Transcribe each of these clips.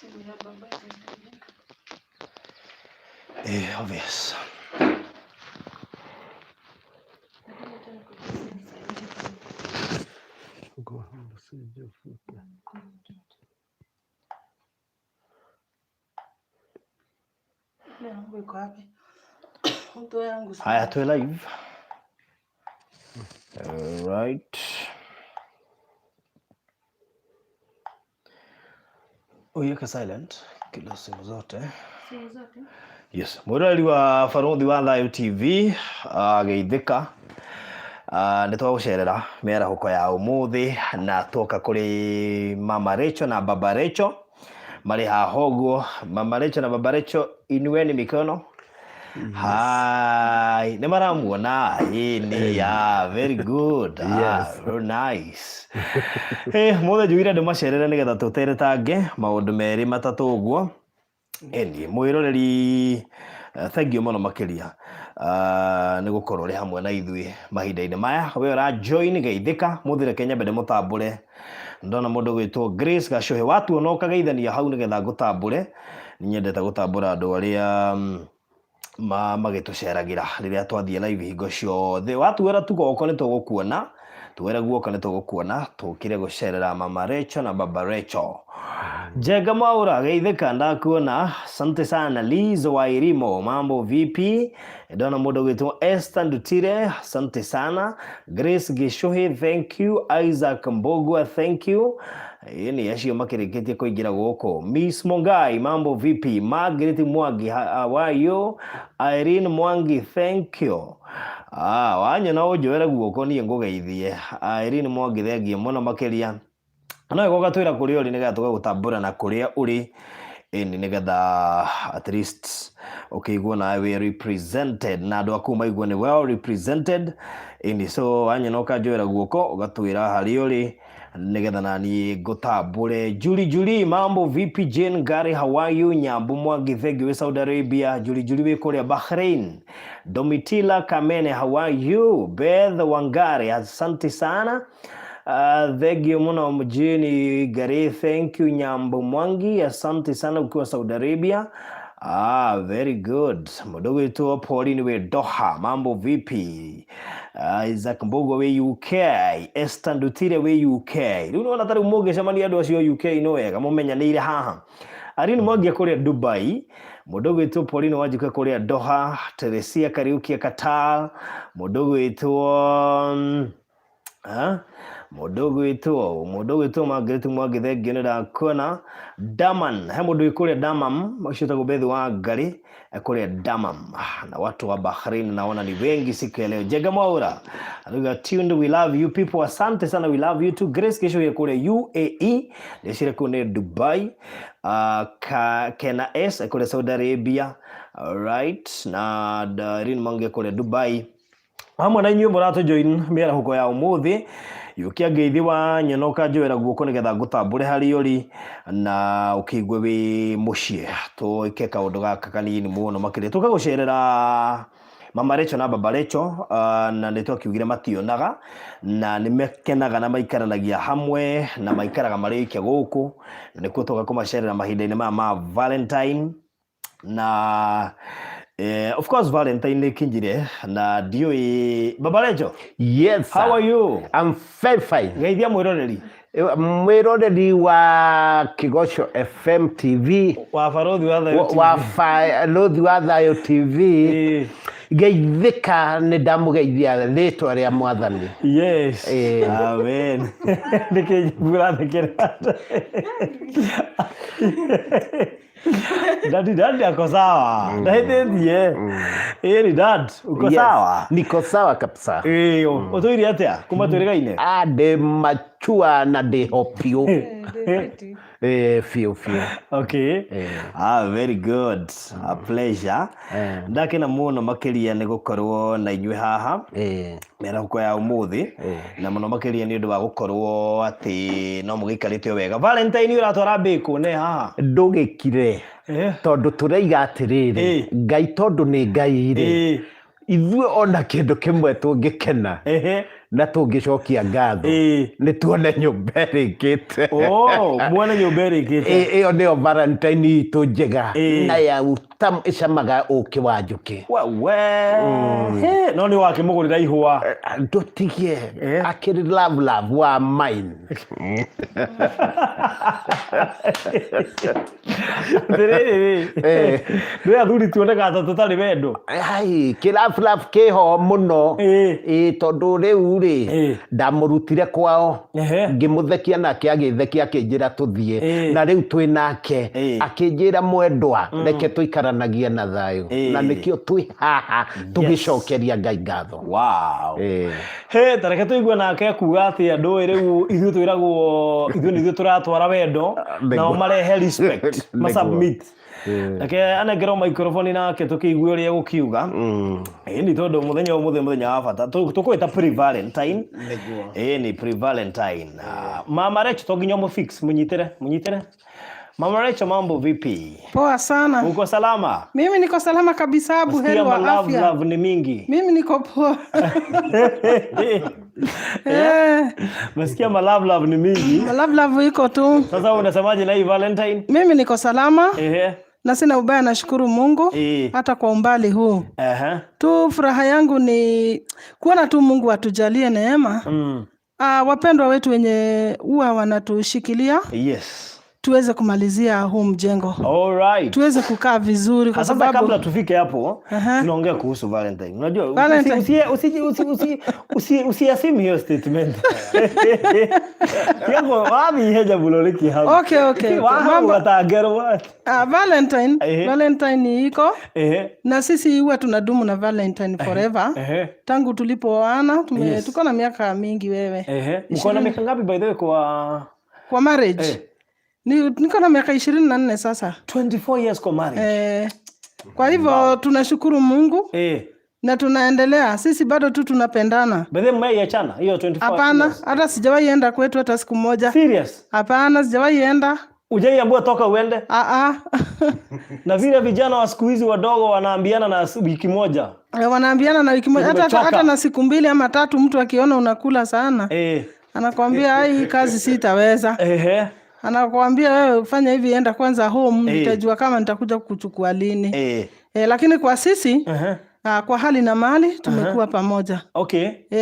Simu ya baba inaendelea. Eh, obvious. Lakini hata nikupigia simu saa hizi. Kuna mtoto. Ile yangu iko wapi? Mtu yangu simu. Haya, tuwe live. Alright. Uiweke silent kila simu zote. Simu zote? Yes, mwĩroreri wa Barũthi wa Thayũ TV ageithĩka. Nĩ twagũcerera mĩarahũko ya ũmũthĩ na twoka kũrĩ Mama Rachel na Baba Rachel marĩ haha ũguo. Mama Rachel na Baba Rachel, inueni mikono. Hi, nĩ maramuona ĩni ya very good. Ah, very nice. Eh, mũthĩ njugire ndĩmacerere nĩgetha tũteretange maũndũ merĩ matatũ ũguo. Ĩni mwĩroreri, thank you mũno makĩria nĩ gũkorwo ũrĩ hamwe na ithuĩ mahinda-inĩ maya. We ũra join geithĩka, mũthĩ reke nyambe ndĩmũtambũre. Ndona mũndũ ũgwĩtwo Grace Gacũhĩ, watuona ũkageithania hau nĩgetha ngũtambũre. Nĩ nyendete gũtambũra andũ arĩa magĩtũceragĩra rĩrĩa twathiĩ live hingo ciothe. Watuoera tu guoko nĩ tũgũkuona, tuoere guoko nĩ tũgũkuona, tũkire gũcerera Mama Rachel na Baba Rachel. Njenga Mwaura, geithĩka ndakuona. Asante sana. Liz Wairimo, mambo vipi? Ndona mũndũ ũgwĩtwo Esther Ndutire, asante sana. Grace Gĩcũhĩ, thank you. Isaac Mbogua, thank you. Ĩni acio makĩrĩkĩtie kũingĩra gũkũ. Miss Mongai, mambo vipi? Margaret Mwangi, how are you? Irene Mwangi, thank you. Ah, wanyona ũnjoere guoko niĩ ngũgeithie. Irene Mwangi, thengiũ mũno makĩria. No wega ũgatwĩra kũrĩa ũrĩ nĩgetha tũgagũtambũra na kũrĩa ũrĩ ĩni nĩgetha at least ũkĩiguo nawe wĩ represented na andũ aku maigue nĩ well represented ĩni. So wanyona ũkanjoera guoko ũgatwĩra harĩa ũrĩ nĩgetha naniĩ ngũtambũre. Juli Juli, mambo vipi? Jane Gary, how are you? Nyambu Mwangi, thank you, wĩ Saudi Arabia. Juli Juli wĩ kũrĩa Bahrain. Domitila Kamene, how are you? Beth Wangari, asante sana. Thank you muno mjini Gary, thank you Nyambu Mwangi, asante sana ukiwa Saudi Arabia. Ah, very good. Mdogo wetu Pauline we Doha, mambo vipi? Isaac Mbogo we UK, Esther Ndutire we UK. Rĩu nĩwona ta rĩu mũngĩcemania andũ acio UK no wega mũmenyanĩire haha. Irene Mwangi kũrĩa Dubai, mũndũ ũgwĩtwo Pauline Wanjikũ kũrĩa Doha, Teresia Kariuki Qatar, mũndũ ũgwĩtwo mũndũ ũgwĩtwo mũndũ ũgwĩtwo Margaret Mwangi, thengiũ nĩ ndakuona. Daman, he mũndũ wĩ kũrĩa Damam, ũcio ũtagwo Beth wa Ngarĩ kũrĩa Damam, na watu wa Bahrain naona ni wengi siku ya leo. Jenga Mwaura aruga tuned, we love you people, asante sana, we love you too. Grace Kesho ya kũrĩa UAE, ndĩcire kũu nĩ Dubai. Kena S kũrĩa Saudi Arabia, alright, na Irene Mwangi kũrĩa Dubai hamwe na inyuĩ mũratũ join mĩarahũko ya ũmũthĩ. Yũkia ngeithi wa nyona ũkanjoera guoko nĩgetha ngũtambũre harĩa ũrĩ na ũkĩigue wĩ mũciĩ. Tũĩke kaũndũ gaka kanini mũno makĩria, tũke gũcerera Mama Rachel na Baba Rachel, na nĩ twakiugire mationaga na nĩ makenaga na maikaranagia hamwe na maikaraga marĩ oike gũkũ, na nĩkuo twoka kũmacerera mahinda-inĩ maya ma Valentine. Na of course Valentine nĩ kinyire na ndiũĩ Baba Rachel. Yes, How sir. are you? I'm very fine. Geithia mwĩroreri. Mwĩroreri wa Kĩgoco FM TV wa Barũthi wa Thayũ TV. Wa Barũthi wa Thayũ TV. Geithĩka, nĩ ndamũgeithia rĩtwa rĩa Mwathani. Yes. Amen. Nĩkĩ ũrathekerera? Daddy, daddy ako sawa. Ndahĩtĩtie. Ĩni dad, uko Yes, sawa? Niko sawa kabisa. Ĩĩ, ũtũire atĩa kuma twĩrĩgaine? Ah, ndĩ machua na ndĩ ho biũ. Eh, biũ biũ. Okay. Ah, very good. A pleasure. Ndakena mũno makĩria nĩ gũkorwo na inyuĩ haha mĩarahũko ya ũmũthĩ, na mũno makĩria nĩ ũndũ wa gũkorwo atĩ no mũgĩikarĩte o wega. Valentine ũratwara mbĩkũ ne haha? Ndũgĩkire tondũ tũraiga atĩrĩrĩ, Ngai tondũ nĩ Ngai rĩ, ithuĩ ona kĩndũ kĩmwe tũngĩkena. Na tũngĩcokia ngatho nĩ tuone nyũmba ĩrĩkĩte. Oh, muone nyũmba ĩrĩkĩte. Ĩyo nĩyo Valentine itũ njega na ya utamu, ĩcamaga ũkĩ wa njũkĩ. Wewe. He, no nĩ wakĩmũgũrĩra ihũa. Ndũtigie akĩrĩ love love wa mine. Atĩrĩrĩ, ndũĩ athuri tuonekaga ta tũtarĩ wendo. Ai, kĩrabu kĩho mũno. Ĩ tondũ rĩu rĩ, ndamũrutire kwao, ngĩmũthekia nake agĩthekia, akĩnjĩra tũthiĩ. Na rĩu twĩ nake, akĩnjĩra, "Mwendwa, reke tũikaranagie na thayũ." Na nĩkĩo twĩ haha tũgĩcokeria Ngai ngatho. He, tareke tũigue nake kuga atĩa. Ndũĩ rĩu ithuĩ twĩragwo ithuĩ nĩ ithuĩ tũratwara wendo, nao marehe respect, masubmit. Reke anengerwo microphone nake tũkĩigue ũrĩa egũkiuga. Ĩni tondũ mũthenya ũmũthĩ mũthenya wa bata, tũkũĩta pre-Valentine. Ĩni pre-Valentine. Ah, Mama Rachel, to nginya mũfix, mũnyitĩre mũnyitĩre. Mama Rachel, mambo vipi? Poa sana. Uko salama? Mimi niko salama kabisa, buheri Sikia wa ma love afya. love ni mingi. Mimi niko poa. Nasikia ma love love ni mingi. Love love iko tu. Sasa unasemaje na hii Valentine? Mimi niko salama na sina ubaya, nashukuru Mungu hata kwa umbali huu. Tu furaha yangu ni kuona tu Mungu atujalie neema. Ah, wapendwa wetu wenye huwa wanatushikilia tuweze kumalizia huu mjengo, tuweze kukaa vizuri kwa Sasa sababu kabla tufike hapo, tunaongea kuhusu Valentine. Unajua Valentine. Usiassume hiyo statement. Yako wapi heja buloliki hapo? Okay. Waha ukatangerwa. Ah, Valentine, Valentine iko na sisi huwa tunadumu na Valentine forever. Tangu tulipooana tuko na miaka mingi, wewe. Mko na miaka ngapi, by the way, kwa Kwa marriage? Niko na miaka 24 sasa. 24 years kwa marriage. Eh, kwa hivyo tunashukuru Mungu na tunaendelea, sisi bado tu tunapendana. By the way, mmeiachana hiyo 24 Hapana, years? hata sijawahi enda kwetu hata siku moja. Serious? Hapana, sijawahi enda. Hujaiambiwa toka uende? Ah, ah. Na vile vijana wa siku hizi wadogo wanaambiana na wiki moja. Eh, wanaambiana na wiki moja, Nimechoka. hata na siku 2 ama 3, mtu akiona unakula sana anakwambia, "Ai, hii kazi sitaweza." Anakwambia, "Wewe fanya hivi, enda kwanza home, nitajua kama nitakuja kukuchukua lini." Lakini kwa sisi, kwa hali na mali tumekuwa pamoja.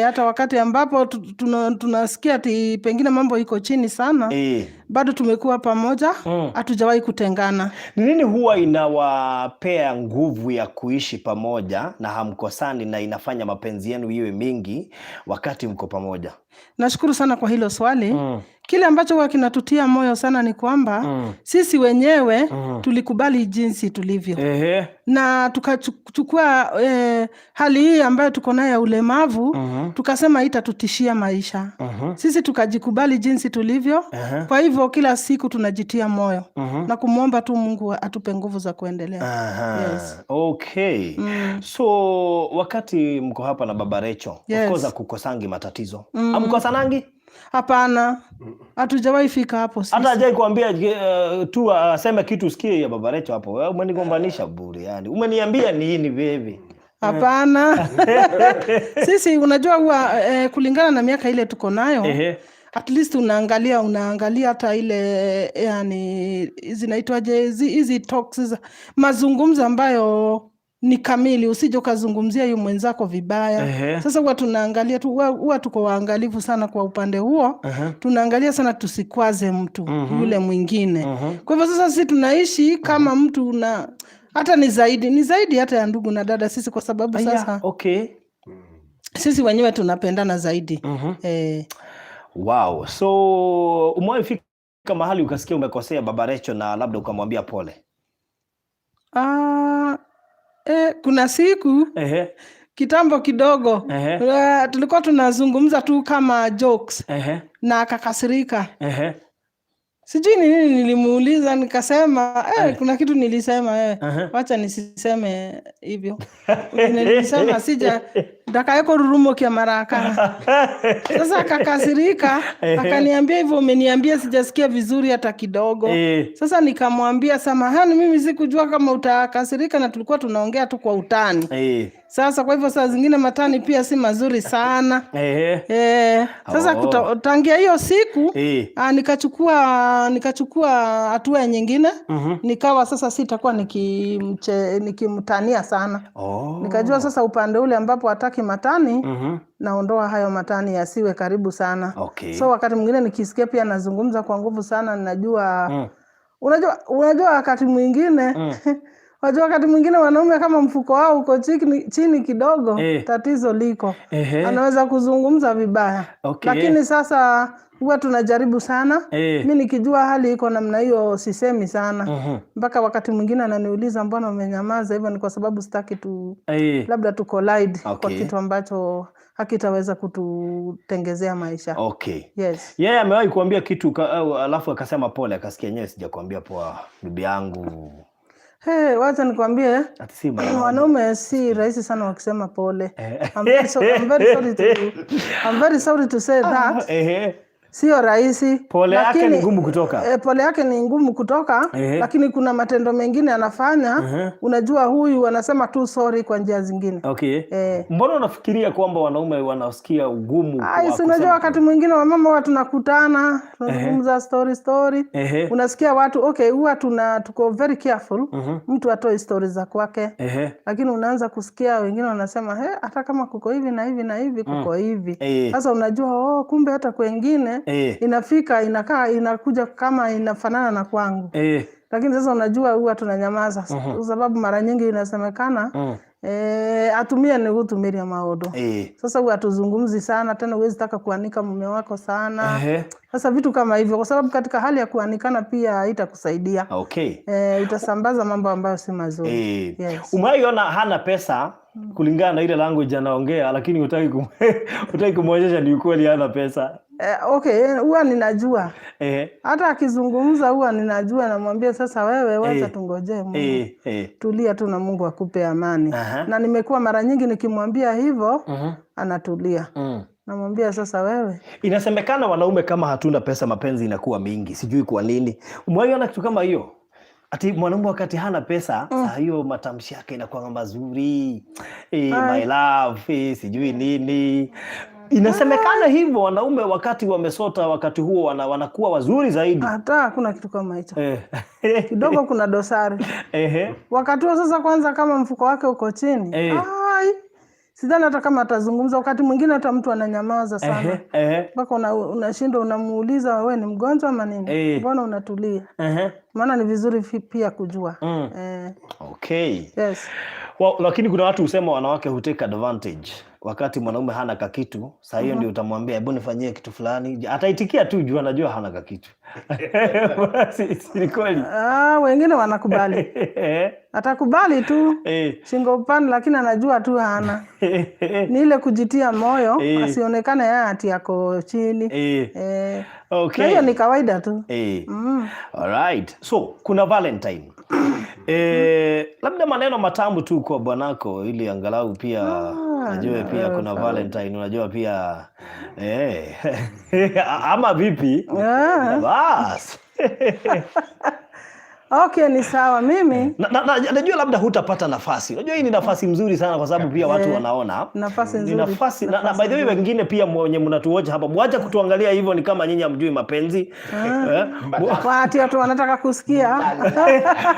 Hata wakati ambapo tunasikia ati pengine mambo iko chini sana, bado tumekuwa pamoja, hatujawahi kutengana. Ni nini huwa inawapea nguvu ya kuishi pamoja na hamkosani na inafanya mapenzi yenu iwe mingi wakati mko pamoja? Nashukuru sana kwa hilo swali. Kile ambacho huwa kinatutia moyo sana ni kwamba sisi wenyewe tulikubali jinsi tulivyo na tukachukua hali hii ambayo tuko nayo ya ulemavu, tukasema itatutishia maisha. Sisi tukajikubali jinsi tulivyo. Kwa hivyo kila siku tunajitia moyo na kumwomba tu Mungu atupe nguvu za kuendelea. Yes. Okay. So wakati mko hapa na Baba Rachel, of course hakukosangi matatizo. Hamkosanangi? Hapana, hatujawahi fika hapo sisi. Hata hajai kuambia tu aseme kitu usikie ya Baba Rachel hapo. "Wewe umenigombanisha bure yani. Umeniambia nini, baby?" Hapana. Sisi unajua huwa kulingana na miaka ile tuko nayo, at least unaangalia hata ile, yani, zinaitwaje hizi talks mazungumzo ambayo ni kamili, usije ukazungumzia yu mwenzako vibaya. Sasa huwa tunaangalia tu, huwa tuko waangalifu sana kwa upande huo. Tunaangalia sana tusikwaze mtu yule mwingine. Kwa hivyo sasa sisi tunaishi kama mtu na hata ni zaidi hata ya ndugu na dada sisi, kwa sababu sasa sisi wenyewe tunapendana zaidi. Wow. So umewahi fika mahali ukasikia umekosea Baba Rachel na labda ukamwambia pole? Ah, kuna siku kitambo kidogo, tulikuwa tunazungumza tu kama jokes na akakasirika. Sijui ni nini nilimuuliza, nikasema, kuna kitu nilisema, wacha nisiseme hivyo. Nilisema sija Ndakae kũrurumũkia marakara. Sasa akakasirika, akaniambia, hivyo umeniambia sijasikia vizuri hata kidogo. Sasa nikamwambia, samahani, mimi sikujua kama utakasirika na tulikuwa tunaongea tu kwa utani. Sasa kwa hivyo saa zingine matani pia si mazuri sana. Sasa tangia hiyo siku nikachukua hatua nyingine. Nikawa sasa sitakuwa nikimtania sana. Nikajua sasa upande ule ambapo hataki matani, naondoa hayo matani yasiwe karibu sana. So wakati mwingine nikisikia pia nazungumza kwa nguvu sana, najua unajua wakati mwingine unajua wakati mwingine wanaume kama mfuko wao uko chini kidogo, tatizo liko. Anaweza kuzungumza vibaya. Lakini sasa huwa tunajaribu sana. Mi nikijua hali iko namna hiyo sisemi sana. Mpaka wakati mwingine ananiuliza, mbona umenyamaza hivyo? Ni kwa sababu sitaki tu labda tu collide kwa kitu ambacho hakitaweza kututengezea maisha. Yes. Yeye amewahi kuambia kitu alafu akasema pole, akasikia yenyewe sijakuambia poa bibi yangu. Hey, wacha nikwambie, Ati si mara moja. Wanaume si rahisi sana wakisema pole. I'm very sorry to say that. Sio rahisi. Pole yake ni ngumu kutoka. Pole yake ni ngumu kutoka, lakini kuna matendo mengine anafanya. Unajua huyu anasema tu sorry kwa njia zingine. Mbona unafikiria kwamba wanaume wanasikia ugumu Ai, wa si unajua kusema wakati mwingine wamama huwa tunakutana, tunazungumza story story. Unasikia watu, okay, huwa tuko very careful. Mtu atoe story za kwake. Lakini unaanza kusikia wengine wanasema, he, hata kama kuko hivi na hivi na hivi, kuko hivi. Sasa unajua, oh, kumbe hata kwengine inafika, inakaa, inakuja kama inafanana na kwangu. Lakini sasa unajua huwa tunanyamaza kwa sababu mara nyingi inasemekana atumie ni hutumiria maodo. Sasa huwa hatuzungumzi sana tena, huwezi taka kuanika mume wako sana. Sasa vitu kama hivyo, kwa sababu katika hali ya kuanikana pia haitakusaidia. Utasambaza mambo ambayo si mazuri. Yes. Umewaiona hana pesa kulingana na ile language anaongea, lakini hutaki kumwonyesha ni ukweli hana pesa? Okay, huwa ninajua. Hata akizungumza huwa ninajua, namwambia sasa wewe wacha tungojee Mungu. Tulia tu na Mungu akupe amani. Na nimekuwa mara nyingi nikimwambia hivyo, anatulia. Namwambia sasa wewe. Inasemekana wanaume kama hatuna pesa mapenzi inakuwa mingi, sijui kwa nini. Umewaiona kitu kama hiyo? Ati mwanaume wakati hana pesa, saa hiyo matamshi yake inakuwa mazuri. My love, sijui nini. Inasemekana hivyo wanaume wakati wamesota, wakati huo wanakuwa wazuri zaidi. Hata hakuna kitu kama hicho. Kidogo kuna dosari. Wakati huo sasa kwanza kama mfuko wake uko chini. Ai, sidhani hata kama atazungumza. Wakati mwingine hata mtu ananyamaza sana. Mpaka unashindwa, unamuuliza wewe ni mgonjwa ama nini? Mbona unatulia? Maana ni vizuri pia kujua. Yes. Well, lakini kuna watu husema wanawake hutake advantage wakati mwanaume hana kakitu. Saa hiyo ndio utamwambia hebu nifanyie kitu fulani, ataitikia tu juu anajua hana kakitu. Si ni kweli? Wengine wanakubali. Atakubali tu shingo upande, lakini anajua tu hana. Ni ile kujitia moyo, asionekane yeye ati ako chini. Na hiyo ni kawaida tu. All right. So kuna Valentine. Labda maneno matamu tu kwa bwanako ili angalau pia najue pia kuna Valentine, unajua pia ama vipi? Bas. Okay, ni sawa mimi. Najua labda hutapata nafasi. Unajua hii ni nafasi mzuri sana kwa sababu pia watu wanaona. Nafasi Ni nzuri. nafasi na by the way wengine pia wenye mnatuocha hapa, mwacha kutuangalia hivyo ni kama nyinyi hamjui mapenzi. Wati watu wanataka kusikia.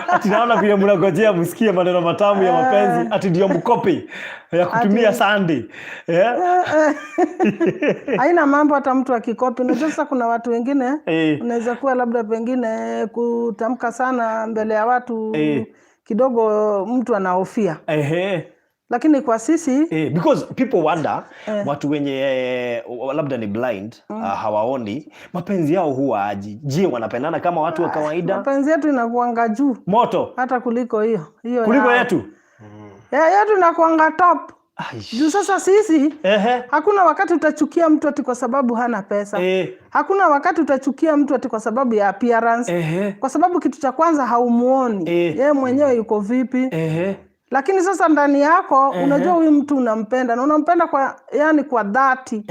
Ati naona vile mnangojea msikie maneno matamu ya mapenzi, ati ndio mkopi ya kutumia Sunday. Haina mambo hata mtu akikopi. Unajua sasa kuna watu wengine unaweza kuwa labda pengine kutamka sana mbele ya watu kidogo mtu anahofia. Lakini kwa sisi Because people wonder watu wenye labda ni blind, hawaoni mapenzi yao huwa aji. Je, wanapendana kama watu wa kawaida? Mapenzi yetu inakuanga juu Moto hata kuliko hiyo hiyo kuliko yao. yetu. Ya, yetu inakuanga top. Juu sasa sisi hakuna wakati utachukia mtu ati kwa sababu hana pesa. Hakuna wakati utachukia mtu ati kwa sababu ya appearance. Kwa sababu kitu cha kwanza haumuoni. Yeye mwenyewe yuko vipi? Lakini sasa ndani yako unajua huyu mtu unampenda na unampenda kwa, yani kwa dhati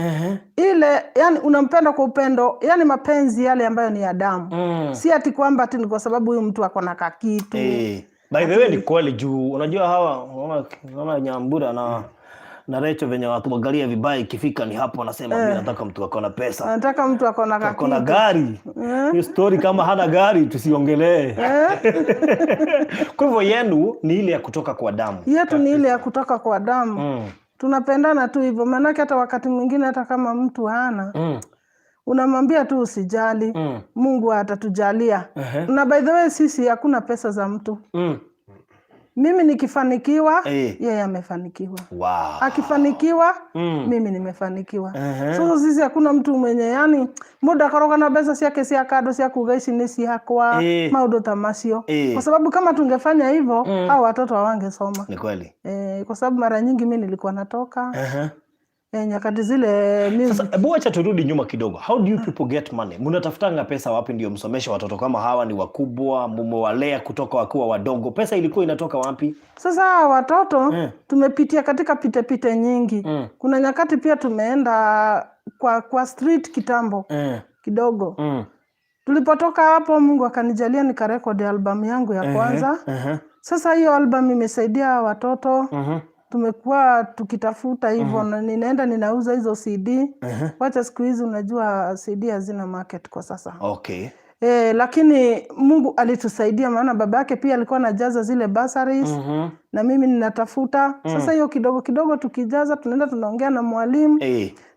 ile, yani unampenda kwa upendo, yani mapenzi yale ambayo ni ya damu. Si ati kwamba ati ni kwa sababu huyu mtu ako na kakitu. Eh, by the way ni kweli juu unajua hawa unaona Nyambura na Recho venye watu wangalia vibaya, ikifika ni hapo wanasema mimi nataka mtu ako na pesa, Anataka mtu ako na ako na kakitu. Gari. Hiyo story kama hana gari tusiongelee. Kwa hivyo yenu ni ile ya kutoka kwa damu. Yetu ni ile ya kutoka kwa damu. Tunapendana tu hivyo, maanake hata wakati mwingine hata kama mtu hana, unamwambia tu usijali, Mungu atatujalia. Na by the way, sisi hakuna pesa za mtu. Mimi nikifanikiwa, yeye amefanikiwa. Akifanikiwa, mimi nimefanikiwa. Sasa sisi hakuna mtu mwenye, yani mundu akoroga na mbeca ciake cia kando cia kuga ici nĩ ciakwa, maundu ta macio, kwa sababu kama tungefanya hivyo, hao watoto hawangesoma. Ni kweli. Kwa sababu mara nyingi mi nilikuwa natoka nyakati zile music. Sasa hebu acha turudi nyuma kidogo. How do you people get money? Mnatafutanga pesa wapi ndio msomeshe watoto kama hawa ni wakubwa, mumewalea kutoka wakiwa wadogo? Pesa ilikuwa inatoka wapi? Sasa hawa watoto tumepitia katika pitepite nyingi. Kuna nyakati pia tumeenda kwa street kitambo kidogo. Tulipotoka hapo, Mungu akanijalia nikarekodi albamu yangu ya kwanza. Sasa hiyo album imesaidia hawa watoto. Tumekuwa tukitafuta hivyo na ninaenda ninauza hizo CD. Wacha siku hizi unajua CD hazina market kwa sasa. E, lakini Mungu alitusaidia, maana baba yake pia alikuwa anajaza zile bursaries na mimi ninatafuta. Sasa hiyo kidogo kidogo tukijaza, tunaenda tunaongea na mwalimu,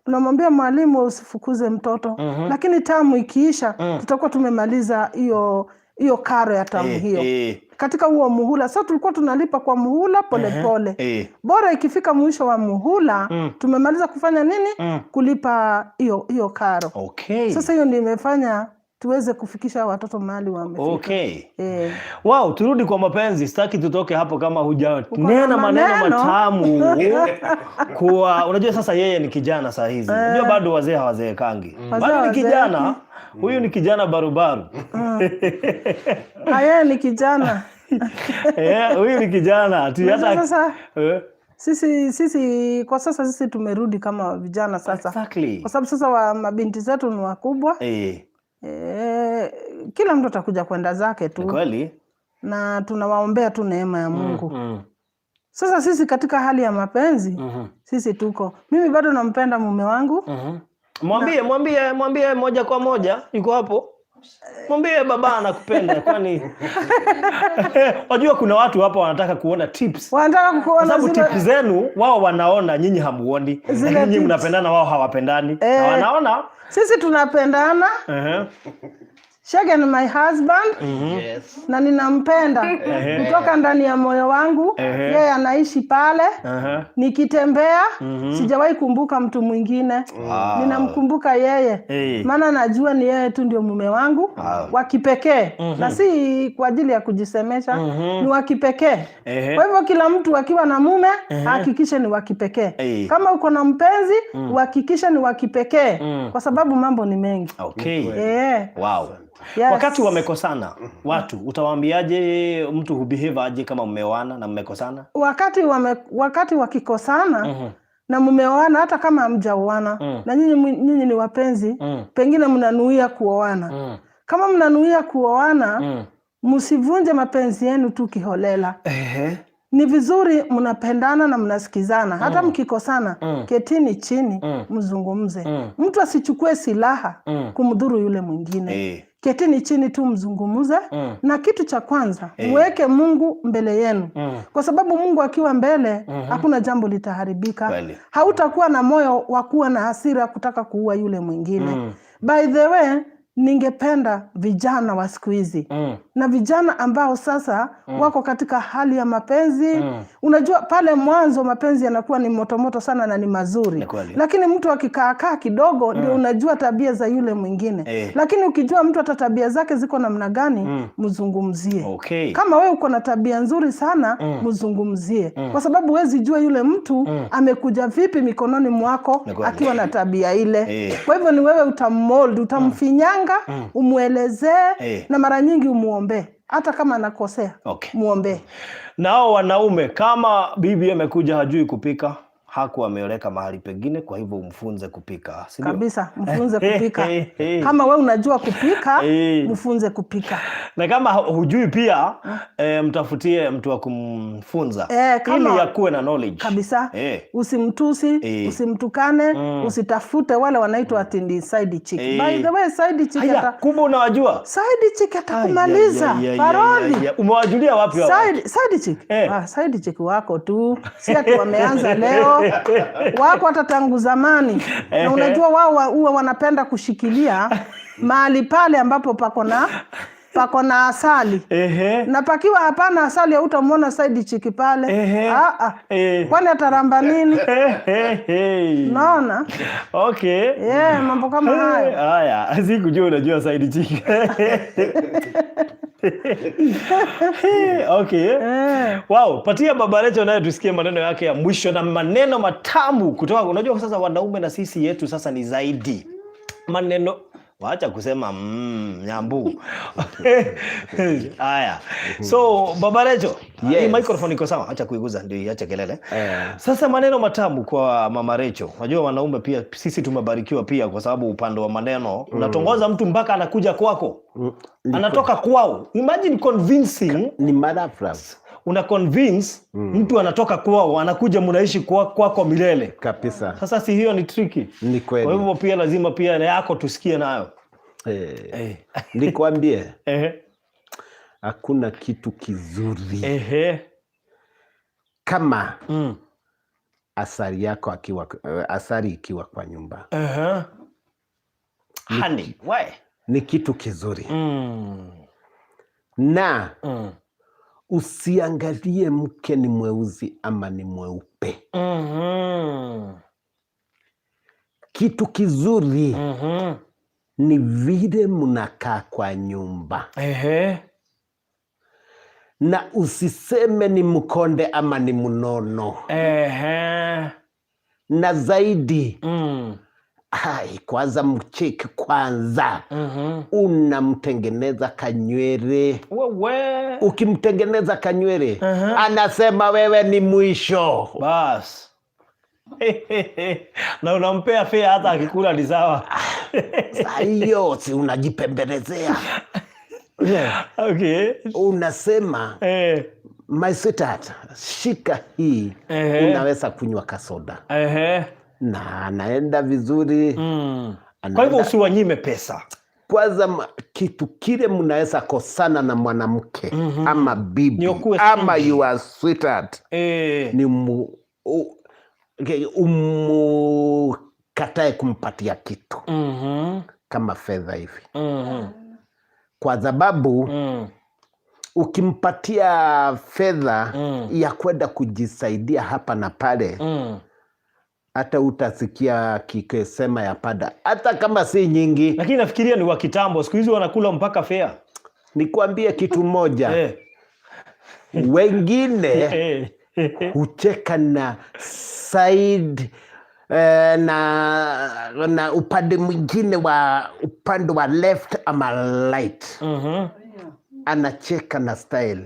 tunamwambia mwalimu, usifukuze mtoto, lakini tamu ikiisha tutakuwa tumemaliza hiyo hiyo karo ya tamu hiyo katika huo muhula. Sasa tulikuwa tunalipa kwa muhula polepole pole. Bora ikifika mwisho wa muhula tumemaliza kufanya nini? Kulipa hiyo hiyo karo. Sasa hiyo ndio imefanya tuweze kufikisha watoto mahali wamefika. Wow, turudi kwa mapenzi. Sitaki tutoke hapo kama huja Uko na nena maneno maneno? Matamu. Kwa unajua sasa yeye ni kijana saa hizi. Unajua bado wazee hawazeekangi. Wazee Bado ni hawazeeki. kijana. Huyu ni kijana barubaru. Ah, yeye ni kijana. Eh, huyu ni kijana. Ati Unajua hata sasa sisi kwa sasa sisi tumerudi kama vijana sasa. Kwa sababu sasa wa mabinti zetu ni wakubwa. Kila mtu atakuja kwenda zake Ni tu kweli. Na tunawaombea tu neema ya Mungu. Sasa sisi katika hali ya mapenzi, sisi tuko, mimi bado nampenda mume wangu. Mwambie, mwambie, mwambie moja kwa moja, yuko hapo. Mwambie baba anakupenda, kwani wajua kuna watu hapa wanataka kuona tips. Wanataka Kwa kuona sababu zile tips zenu wao wanaona, nyinyi hamuoni. Zile Lakini nyinyi tips. Mnapendana, wao hawapendani. Na wanaona. Sisi tunapendana. Shege ni my husband na ninampenda kutoka ndani ya moyo wangu. Yeye anaishi pale. Nikitembea sijawahi kumbuka mtu mwingine. Ninamkumbuka yeye, maana najua ni yeye tu ndio mume wangu wa kipekee, na si kwa ajili ya kujisemesha, ni wa kipekee. Kwa hivyo kila mtu akiwa na mume ahakikishe ni wa kipekee. Kama uko na mpenzi, uhakikishe ni wa kipekee, kwa sababu mambo ni mengi. Yes. Wakati wamekosana watu, utawaambiaje mtu hubehave aje kama mmeoana na mmekosana? Wakati wakikosana na mmeoana, hata kama hamjaoana na nyinyi ni wapenzi, pengine mnanuia kuoana, kama mnanuia kuoana, msivunje mapenzi yenu tu kiholela. Ni vizuri mnapendana na mnasikizana, hata mkikosana, ketini chini mzungumze. Mtu asichukue silaha kumdhuru yule mwingine. Ketini chini tu mzungumze. Na kitu cha kwanza, mweke Mungu mbele yenu, kwa sababu Mungu akiwa mbele, hakuna jambo litaharibika. Hautakuwa na moyo wa kuwa na hasira kutaka kuua yule mwingine. By the way, ningependa vijana wa siku hizi na vijana ambao sasa wako katika hali ya mapenzi, unajua pale mwanzo mapenzi yanakuwa ni motomoto sana na ni mazuri, Ni kweli. Lakini mtu akikaakaa kidogo ndio unajua tabia za yule mwingine. Lakini ukijua mtu hata tabia zake ziko namna gani, mzungumzie. Kama wewe uko na tabia nzuri sana, mzungumzie, kwa sababu huwezi jua yule mtu amekuja vipi mikononi mwako Ni kweli. akiwa na tabia ile. Kwa hivyo ni wewe utammold, utamfinyanga, umwelezee na mara nyingi umuombee. Hata kama anakosea, muombee. Nao wanaume, kama bibi amekuja hajui kupika, hakuwa ameoleka mahali pengine, kwa hivyo umfunze kupika, si ndio? Kabisa, mfunze kupika. Kama we unajua kupika, mfunze kupika. Na kama hujui pia, mtafutie mtu wa kumfunza ili akuwe na knowledge. Kabisa. Usimtusi, usimtukane, usitafute wale wanaitwa ati ni side chick. By the way, side chick Haya, kumbe unawajua? Side chick atakumaliza. Parodi. Umewajulia wapi hawa? Side chick. Ah, side chick wako tu. Si ati wameanza leo. Wako hata tangu zamani. Na unajua wao huwa wanapenda kushikilia mahali pale ambapo pako na asali. Na pakiwa hapana asali hautamwona side chick pale. Kwani ataramba nini? Unaona? Yeah, mambo kama hayo. Haya, sikujua unajua side chick. Wow, patia Baba Rachel naye tusikie maneno yake ya mwisho na maneno matamu kutoka. Unajua sasa wanaume na sisi yetu sasa ni zaidi. Maneno, waacha kusema nyambu. Haya. So Baba Rachel, hii microphone iko sawa? Acha kuiguza ndio iache kelele. Sasa maneno matamu kwa Mama Rachel. Unajua wanaume pia sisi tumebarikiwa pia kwa sababu upande wa maneno unatongoza mtu mpaka anakuja kwako. Anatoka kwao. Imagine convincing. Ni marafraf. Una convince mtu anatoka kwao, anakuja mnaishi kwako milele. Kabisa. Sasa si hiyo ni tricky? Ni kweli. Kwa hivyo pia lazima pia na yako tusikie nayo. Nikwambie. Hakuna kitu kizuri. Kama asali yako akiwa asali ikiwa kwa nyumba. Honey, why? Ni kitu kizuri. Na usiangalie mke ni mweusi ama ni mweupe. Kitu kizuri ni vile mnakaa kwa nyumba. Na usiseme ni mkonde ama ni mnono. Na zaidi, hai, kwanza mcheki kwanza. Unamtengeneza kanywele. Wewe. Ukimtengeneza kanywele, anasema wewe ni mwisho. Bas. Na unampea fare hata akikula ni sawa. Saa hiyo si unajipembelezea. Unasema, My sweetheart, shika hii. Unaweza kunywa kasoda. Na anaenda vizuri. Kwa hivyo usiwanyime pesa. Kwanza kitu kile mnaweza kosana na mwanamke ama bibi Ni ukuwe ama stingy. your sweetheart. Ni umukatae kumpatia kitu. Kama fedha hivi. Kwa sababu ukimpatia fedha ya kwenda kujisaidia hapa na pale, hata utasikia kikisema ya pada, hata kama si nyingi. Lakini nafikiria ni wa kitambo, siku hizi wanakula mpaka fare. Nikwambie kitu moja. Wengine hucheka na side na upande mwingine wa upande wa left ama right. Anacheka na style.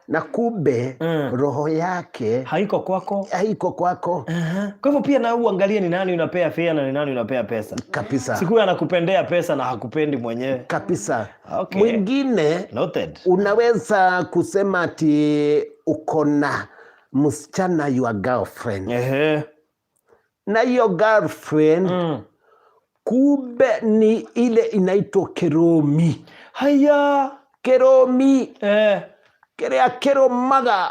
Na kumbe roho yake Haiko kwako. Haiko kwako. Kwa hivyo pia na uangalie ni nani unapea fare na ni nani unapea pesa. Kabisa. Siku anakupendea pesa na hakupendi mwenyewe. Kabisa. Mwingine Noted. Unaweza kusema ati uko na msichana your girlfriend. Na hiyo girlfriend kumbe ni ile inaitwa keromi. Haya. Keromi. Kiria kirumaga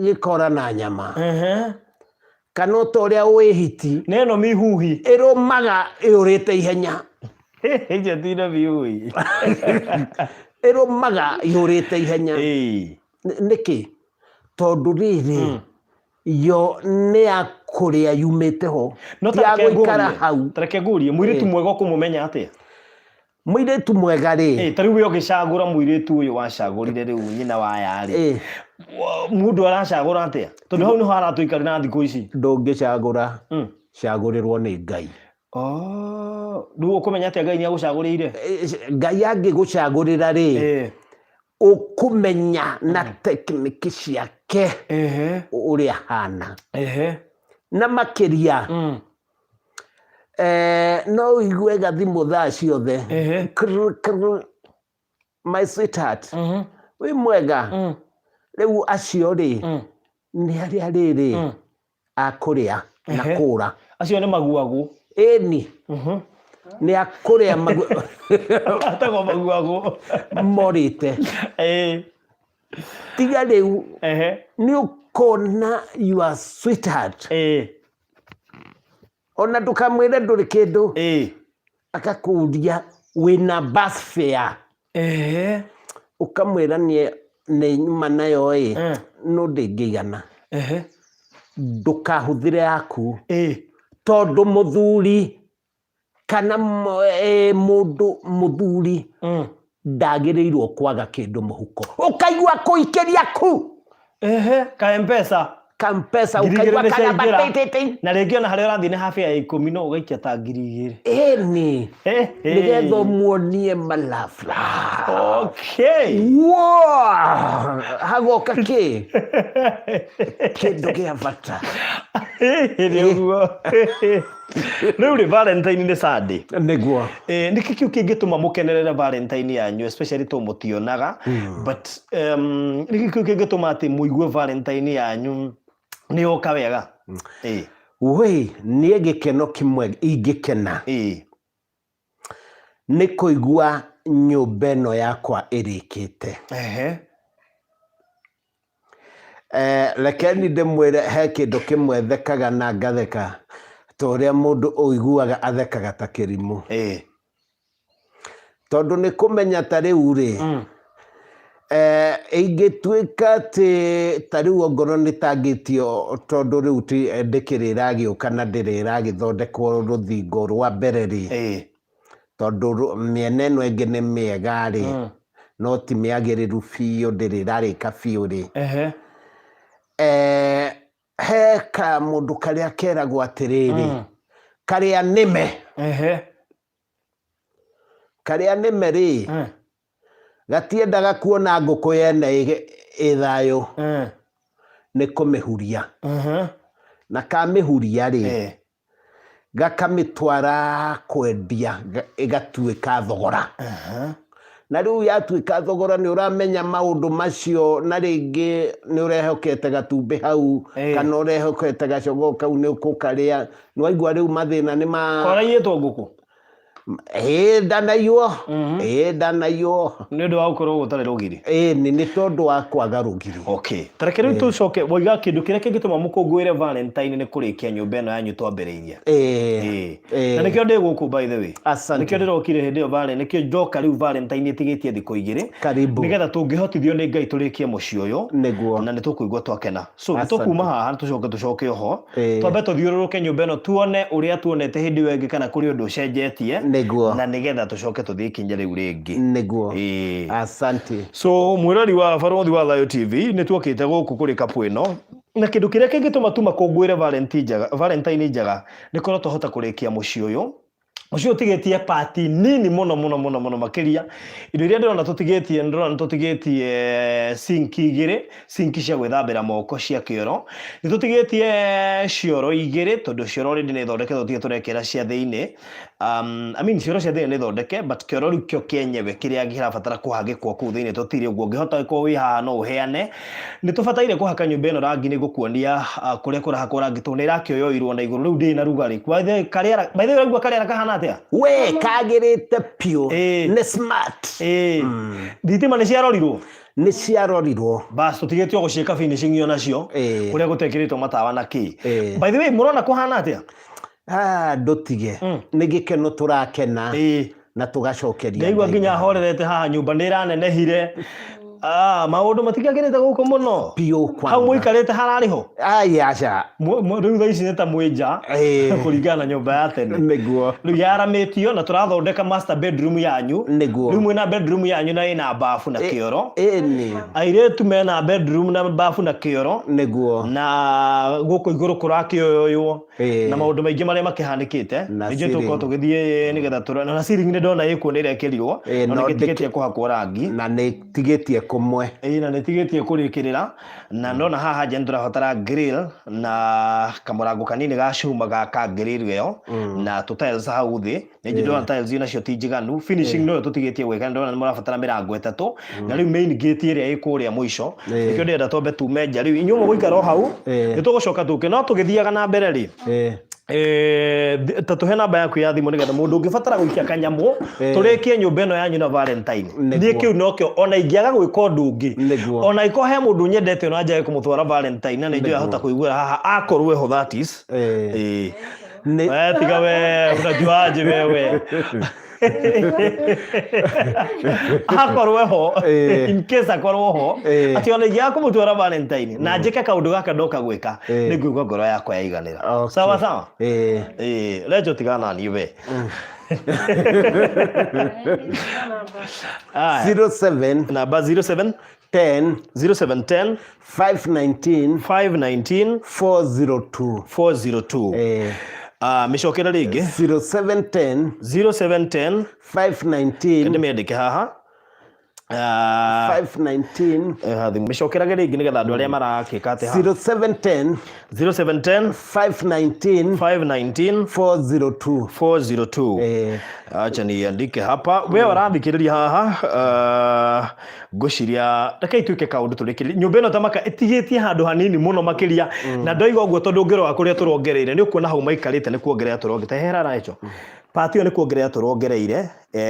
gikora na nyama. Kana ota uria wi hiti. Neno mihuhi. Irumaga yurite ihenya. Icio ti na mihuhi. Irumaga yurite ihenya. Niki? Tondu riri, yo nĩ ya kũrĩa yumĩte ho. No Ti ya tareke gũikara ngũrie. hau. Tareke ngũrie, mũirĩtu mwega ũkũmũmenya atĩa? Mũirĩtu mwega rĩ. Ta rĩu we ũgĩcagũra mũirĩtu ũyũ wacagũrire rĩu nyina wa aya rĩ. Mũndũ aracagũra atĩa? Tondũ hau nĩho aratũikarĩra na thikũ ici. Ndũngĩcagũra. Cagũrĩrwo nĩ Ngai. Oh, rĩu ũkũmenya atĩa Ngai nĩagũcagũrĩire? Ngai angĩgũcagũrĩra rĩ, Ũkũmenya na tekiniki ciake ũrĩa ahana. Na makĩria no ũigue gathimũ thaa ciothe. Krr, krr, my sweetheart, wĩ mwega? Rĩu acio rĩ, nĩ arĩa rĩrĩ a kũrĩa na kũra. Acio nĩ maguagũ. Ĩni, nĩ a kũrĩa magu Atagwo maguagũ. Morĩte. Tiga rĩu, nĩ ũkona your sweetheart. Ona ndũkamwĩre ndũrĩ kĩndũ. Agakũria wĩna bus fare. Ũkamwĩra niĩ nĩ nyuma nayo ĩ, no ndĩngĩigana. Ndũkahũthĩre yaku. Tondũ mũthuri kana mũndũ mũthuri ndagĩrĩirwo kwaga kĩndũ mũhuko. Ũkaigua kũikĩria ku. Ehe, ka Mpesa. Ka Mpesa Ngiri igĩrĩ ũkaigua nĩ kagamba ciaingĩra. tĩ, tĩ, tĩ. Na rĩngĩ ona harĩa ũrathiĩ nĩ habu ya ikũmi no ũgaikia ta 2000. Ĩni. Ehe. Nĩgetha ũmuonie malafla. Okay. Wow! Hagoka kĩ? Kĩndũ gĩa bata. Nĩ ũguo. Rĩu rĩ Valentine nĩ Sunday. Nĩguo. Nĩkĩ kĩu kĩngĩtũma mũkenerere Valentine yanyu especially to mũtionaga, but nĩkĩ kĩu kĩngĩtũma atĩ mũigue Valentine yanyu nĩ yoka wega? Wei, niĩ gĩkeno kĩmwe ingĩkena nĩ kũigua nyũmba ĩno yakwa ĩrĩkĩte. Rekeni ndĩmwĩre he kĩndũ kĩmwe thekaga na ngatheka ta ũrĩa mũndũ ũiguaga athekaga ta kĩrimũ. Tondũ nĩ kũmenya ta rĩu rĩ, ingĩtuĩka atĩ ta rĩu ongorwo nĩ tangĩtio tondũ rĩu ti ndĩkĩrĩ ĩragĩũka na ndĩrĩ ĩragĩthondekwo rũthingo rwa mbere rĩ, tondũ mĩena ĩno ĩngĩ nĩ mĩega rĩ, no ti mĩagĩrĩru biũ, ndĩrĩ ĩrarĩka biũ rĩ. He kamũndũ karĩa keragwo atĩrĩrĩ, karĩa nĩme. Karĩa nĩme rĩ, gatiendaga kuona ngũkũ yene ĩ thayũ, nĩ kũmĩhuria. Na kamĩhuria rĩ, gakamĩtwara kwendia ĩgatuĩka thogora. Na rĩu yatuĩka thogora nĩ ũramenya maũndũ macio, na rĩngĩ nĩ ũrehokete gatumbĩ hau, kana ũrehokete gacogoo kau nĩ ũkũkarĩa. Nĩ waigua rĩu mathĩna nĩ ma Koraiyĩtwo ngũkũ? Ĩĩ, ndanaiywo. Ĩĩ, ndanaiywo. Nĩ ũndũ wa gũkorwo gũtarĩ rũgiri? Ĩĩ, nĩ tondũ wa kwaga rũgiri. Okay. Ta reke rĩu tũcoke, wauga kĩndũ kĩrĩa kĩngĩtũma mũkũngũĩre Valentine nĩ kũrĩkia nyũmba ĩno yanyu twambĩrĩirie. Ĩĩ. Ĩĩ. Na nĩkĩo ndĩ gũkũ by the way. Asante. Nĩkĩo ndĩrokire hĩndĩ ĩyo Valentine, nĩkĩo ndoka rĩu Valentine ĩtigĩtie thikũ igĩrĩ. Karibu. Nĩgetha tũngĩhotithio nĩ Ngai tũrĩkie mũciĩ ũyũ. Nĩguo. Na nĩ tũkũigua twakena. So nĩ Asante. tũkuma haha tũcoke tũcoke oho. Ĩĩ. Twambe tũthiũrũrũke nyũmba ĩno tuone ũrĩa tuonete hĩndĩ ĩyo ĩngĩ kana kũrĩ ũndũ ũcenjetie. Nĩguo. Na nĩgetha tũcoke tũthiĩ ikinya rĩu rĩngĩ. Nĩguo. Ĩĩ. Asante. So mwĩrori wa Barũthi wa Thayũ TV, nĩ tuokĩte gũkũ kũrĩ kapu ĩno na kĩndũ kĩrĩa kĩngĩtũma tũmakũngũĩre Valentine njega, Valentine njega nĩ korwo twahota kũrĩkia mũciĩ ũyũ. Mũciĩ ũyũ ũtigĩtie pati nini mũno mũno mũno mũno makĩria. Indo iria ndĩrona tũtigĩtie, ndĩrona tũtigĩtie sink igĩrĩ, sink cia gwĩthambĩra moko cia kĩoro. Nĩ tũtigĩtie cioro igĩrĩ tondũ cioro already nĩ thondeke tũtige tũrekĩra cia thĩinĩ. I mean cioro cia thĩinĩ nĩ thondeke but kĩoro rĩu kĩo kĩenyewe kĩrĩa kĩrabatara kũhagĩkwo kũu thĩinĩ tũtirĩ ũguo. Ũngĩhota gũkorwo wĩ haha no ũheane. Nĩ tũbataire kũhaka nyũmba ĩno rangi, nĩ ngũkuonia kũrĩa kũrahakwo rangi tondũ nĩ ĩrakĩoyoirwo na igũrũ rĩu ndĩrĩ na rugarĩ. By the way, karĩera, by the way ũraigua karĩera kahana atĩa? We kagĩrĩte biũ. Nĩ smart. Thitima nĩ ciarorirwo? Nĩ ciarorirwo. Bas tũtigĩtio gũciĩka finishing o nacio kũrĩa gũtekĩrĩtwo matawa na kĩ. By the way, mũrona kũhana atĩa? Ah, ndũtige. Nĩ gĩkeno tũrakena. Na tũgacokeria Ndaigua Ngai nginya ngatho. horerete haha nyũmba nĩ ĩranenehire. Ah, maũndũ matikagĩrĩte gũkũ mũno. Biũ kwanza. Hau mũikarĩte hararĩ ho? Ai, aca. Rĩu thaa ici nĩ ta mwĩ nja kũringana na nyũmba ya tene. Nĩguo. Rĩu yaramĩtio na tũrathondeka master bedroom yanyu. Nĩguo. Rĩu mwĩna bedroom yanyu na ĩna bafu na kĩoro. Ĩni. Airĩtu mena bedroom na bafu na kĩoro. Nĩguo. Na gũkũ igũrũ kũrakĩoyoywo. Ĩĩ. Na maũndũ maingĩ marĩa makĩhanĩkĩte. Na Ningĩ tũkorwo ceiling. tũgĩthiĩ nĩgetha tũrore. Na ceiling nĩ ndona ĩkuo nĩ ĩrekĩrirwo. Ĩĩ, No no nĩ gĩtigĩtie ndĩkĩ- kũhakwo rangi. Na nĩ tigĩtie Kũmwe. Ĩĩ, na nĩ tigĩtie kũrĩkĩrĩra na ndona haha nja nĩ tũrabatara grill na kamũrango kanini ga cuma ga ka grill ĩyo na tũ tiles hau thĩ. Nĩ njũĩ ndona tiles nacio ti njiganu, finishing noyo tũtigĩtie gwĩka, nĩ ndona nĩ mũrabatara mĩrango ĩtatũ na rĩu main gate ĩrĩa ĩ kũrĩa mũico. Nĩkĩo ndĩrenda twambe tume nja rĩu inyuĩ mũgũikara o hau, nĩ tũgũcoka tũke no tũgĩthiaga na mbere rĩ. Ta tũhe namba yaku ya thimũ nĩgetha mũndũ ũngĩbatara gũikia kanyamũ tũrĩkie nyũmba ĩno yanyu na Valentine. Niĩ kĩu nokĩo ona ingĩaga gwĩka ũndũ ũngĩ, ona angĩkorwo he mũndũ nyendete ona njage kũmũtwara Valentine na nĩ njũĩ ahota kũiguĩra haha akorwo eho, that is. Ĩĩ. We tiga we, unajuaje wewe? Akorwo ho, in case akorwo ho, atĩ ona ingĩaga kũmũtwara Valentine na njĩke kaũndũ gaka ndoka gwĩka, nĩ ngũigua ngoro yakwa yaiganĩra. Sawa sawa. Ĩĩ, Recho tigana na niĩ we. Aya. 07 Namba 07 10 0710 519 519 402. 402. Ah, mĩcokere rĩngĩ. 0710 0710 519 ndĩmĩandĩke haha. Ah, 519 thimũ mĩcokerage rĩngĩ nĩgetha andũ arĩa marakĩka atĩ haha. 0710 0710 519 519 402. 402. Acha niandike hapa. We ũrathikĩrĩria haha, ngwĩciria rekei twĩke kaũndũ tũrĩkĩrĩrie nyũmba ĩno tamaka ĩtigĩtie handũ hanini mũno makĩria, na ndoiga ũguo tondũ ũngĩrora kũrĩa tũrongereire nĩ ũkuona hau maikarĩte nĩ kuongerera tũrongerera hera Rachel part ĩyo nĩ kuongerera tũrongereire,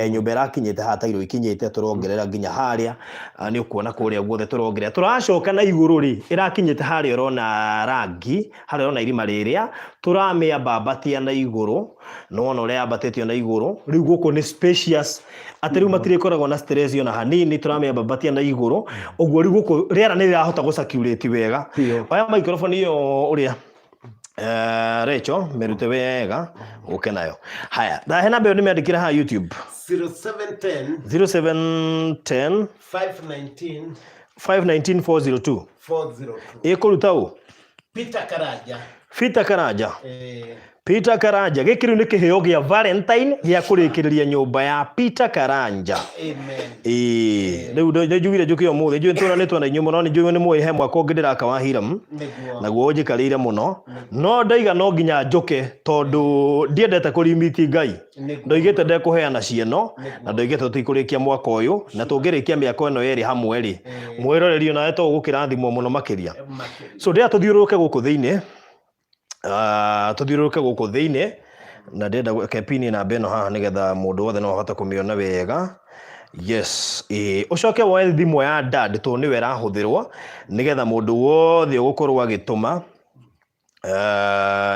nyũmba ĩrakinyĩte haha tairũ ikinyĩte tũrongerera nginya harĩa. Ah, nĩ ũkuona kũrĩa guothe tũrongerera tũracoka na igũrũ rĩ ĩrakinyĩte harĩa ũrona rangi harĩa ũrona irima rĩrĩa tũramĩambambatia na igũrũ. Nĩwona ũrĩa yambatĩtio na igũrũ rĩu gũkũ nĩ spacious atĩ rĩu matirĩkoragwo na stress ona hanini, tũramĩambambatia na igũrũ ũguo rĩu gũkũ rĩera nĩ rĩrahota gũ circulate wega. Oya microphone ĩyo ũrĩa Rachel mĩrute wega ũke nayo. Haya, ndahe namba ĩyo ndĩmĩandĩkĩre haha YouTube. 0710 0710 519 519 402. 402. Ĩkũruta ũ? Peter Karanja. Peter Karanja. Peter Karanja, gĩkĩ rĩu nĩ kĩheo gĩa Valentine gĩa kũrĩkĩrĩria nyũmba ya Peter Karanja. Amen. Ĩĩ, rĩu nĩ njugire njũke ũmũthĩ, njũĩ tũranĩtwo na inyuĩ mũno, nĩ njũĩ nĩ mũĩ he mwaka ũngĩ ndĩraka wa Hiram. Naguo ũnjikarĩire mũno, no ndaiga no nginya njũke tondũ ndiendete kũrimiti Ngai. Ndoigĩte ndekũheana cieno na ndoigĩte tũtikũrĩkia mwaka ũyũ, na tũngĩrĩkia mĩaka ĩno yerĩ hamwe rĩ, mwĩroreri onawe to ũgũkĩrathimwo mũno makĩria. So ndĩrenda tũthiũrũrũke gũkũ thĩinĩ, tũthiũrũrũke gũkũ thĩinĩ, na ndĩrenda gwĩka pini namba ĩno haha nĩgetha mũndũ wothe no ahote kũmĩona wega. Yes, ĩĩ, ũcoke woe thimũ ya dad tondũ nĩwe ĩrahũthĩrwo nĩgetha mũndũ wothe ũgũkorwo agĩtũma.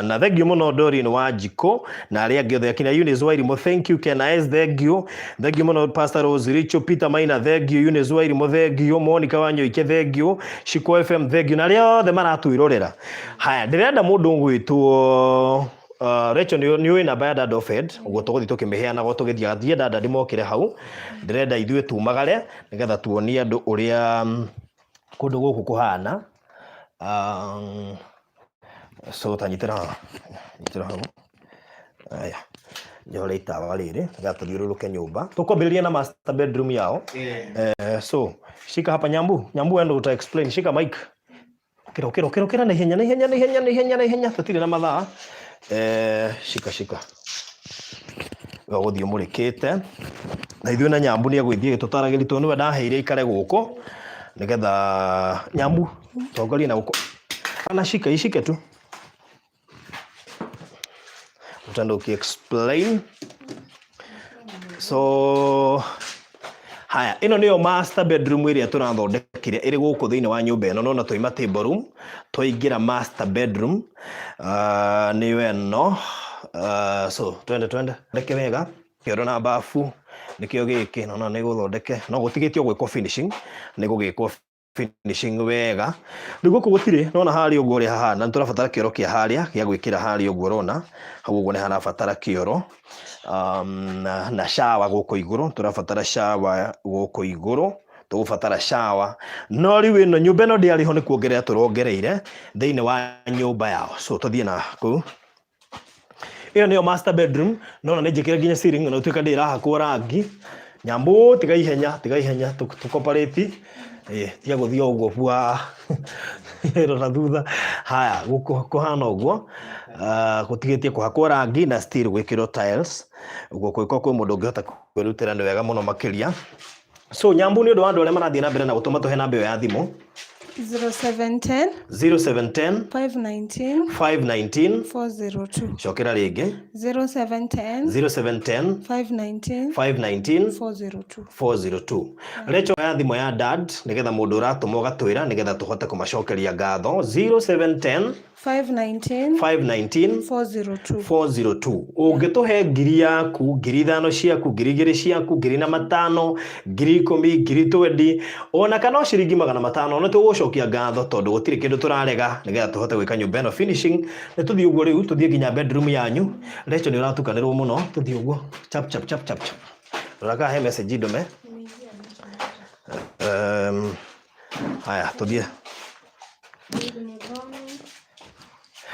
Na thank you mũno Doreen Wanjikũ na arĩa angĩ othe akina Eunice Wairimu, thank you Ken S, thank you, thank you mũno Pastor Rose Richo, Peter Maina, thank you Eunice Wairimu, thank you Monica Wanyoike, thank you Shiko FM, thank you na arĩa othe maratwĩrorera. Haya, ndĩrenda mũndũ ũgwĩtwo Rachel, nĩ ũĩ namba ya Dad Ofed, ũguo tũgũthiĩ tũkĩmĩheanaga o tũgĩthiaga. Thiĩ Dada ndĩmokĩre hau, ndĩrenda ithuĩ tumagare nĩgetha tuonie andũ ũrĩa kũndũ gũkũ kũhana. So ta nyitĩra haha, nyitĩra hau. Aya, njohore itawa rĩrĩ nĩgetha tũthiũrũrũke nyũmba. Tũkwambĩrĩria na master bedroom yao. So shika hapa Nyambu, Nyambu wewe ndo uta explain. Shika mic. Ũkĩra, ũkĩra, ũkĩra, ũkĩra na ihenya, na ihenya, na ihenya, na ihenya, na ihenya, tũtirĩ na mathaa. Shika, shika. We ũgũthiĩ ũmũrĩkĩte na ithuĩ na Nyambu nĩ egũgĩthiĩ agĩtũtaragĩria tondũ nĩwe ndaheire ikare gũkũ nĩgetha Nyambu tongoria na gũkũ. Ana shika, ishike tu. Utaenda uki explain. So haya, ĩno nĩyo master bedroom ĩrĩa tũrathondekire ĩrĩ gũkũ thĩinĩ wa nyũmba ĩno. Nona twaima table room twaingĩra master bedroom, nĩyo ĩno. So twende twende thondeke wega kĩoro na bafu nĩkĩo gĩkĩ, nona nĩ gũthondeke no gũtigĩtio gwĩkwo finishing, nĩ gũgĩkwo finishing wega. Rĩu gũkũ gũtirĩ, nona harĩa ũguo ũrĩa hahana, nĩ tũrabatara kĩoro kĩa harĩa gĩa gwĩkĩra harĩa ũguo ũrona hau ũguo nĩ harabatara kĩoro, na shower gũkũ igũrũ, tũrabatara shower gũkũ igũrũ, tũgũbatara shower. No rĩu ĩno nyũmba ĩno ndĩarĩ ho, nĩ kuongerera tũrongereire thĩinĩ wa nyũmba yao. So tũthiĩ na kũu. Ĩyo nĩyo master bedroom, nona nĩ njĩkĩre nginya ceiling na gũtuĩka ndĩrahakwo rangi. Nyambu tiga ihenya, tiga ihenya tũkoparĩti. Ĩĩ, tiga gũthiĩ o ũguo bua rora thutha. Haya, gũkũ kũhana ũguo. Ah, gũtigĩtie kũhakwo rangi na still gwĩkĩrwo tiles. Ũguo kũngĩkorwo kwĩ mũndũ ũngĩhota kwĩrutĩra nĩ wega mũno makĩria. So Nyambu nĩ ũndũ wa andũ arĩa marathiĩ na mbere na gũtũma tũhe namba ĩyo ya thimũ. 0710 0710 519 519 402. Cokera rĩngĩ. 0710 0710 519 519 402. 402. Recho ya thimũ ya dad nĩgetha mũndũ ũratũma ũgatwĩra nĩgetha tũhote kũmacokeria ngatho. 0710 519 519 402. 402. Ũngĩtũhe ngiri yaku, 5,000 ciaku, 2,000 ciaku, 1,500, 10,000, 20,000, ona kana o ciringi 500, nĩ tũgũcokia ngatho tondũ gũtirĩ kĩndũ tũrarega nĩgetha tũhote gwĩka nyũmba ĩno finishing. Nĩ tũthiĩ ũguo rĩu, tũthiĩ nginya bedroom yanyu. Recho nĩ ũratukanĩrwo mũno, tũthiĩ ũguo chap chap chap chap chap. Rora kana he message ndũme. Haya, tũthiĩ.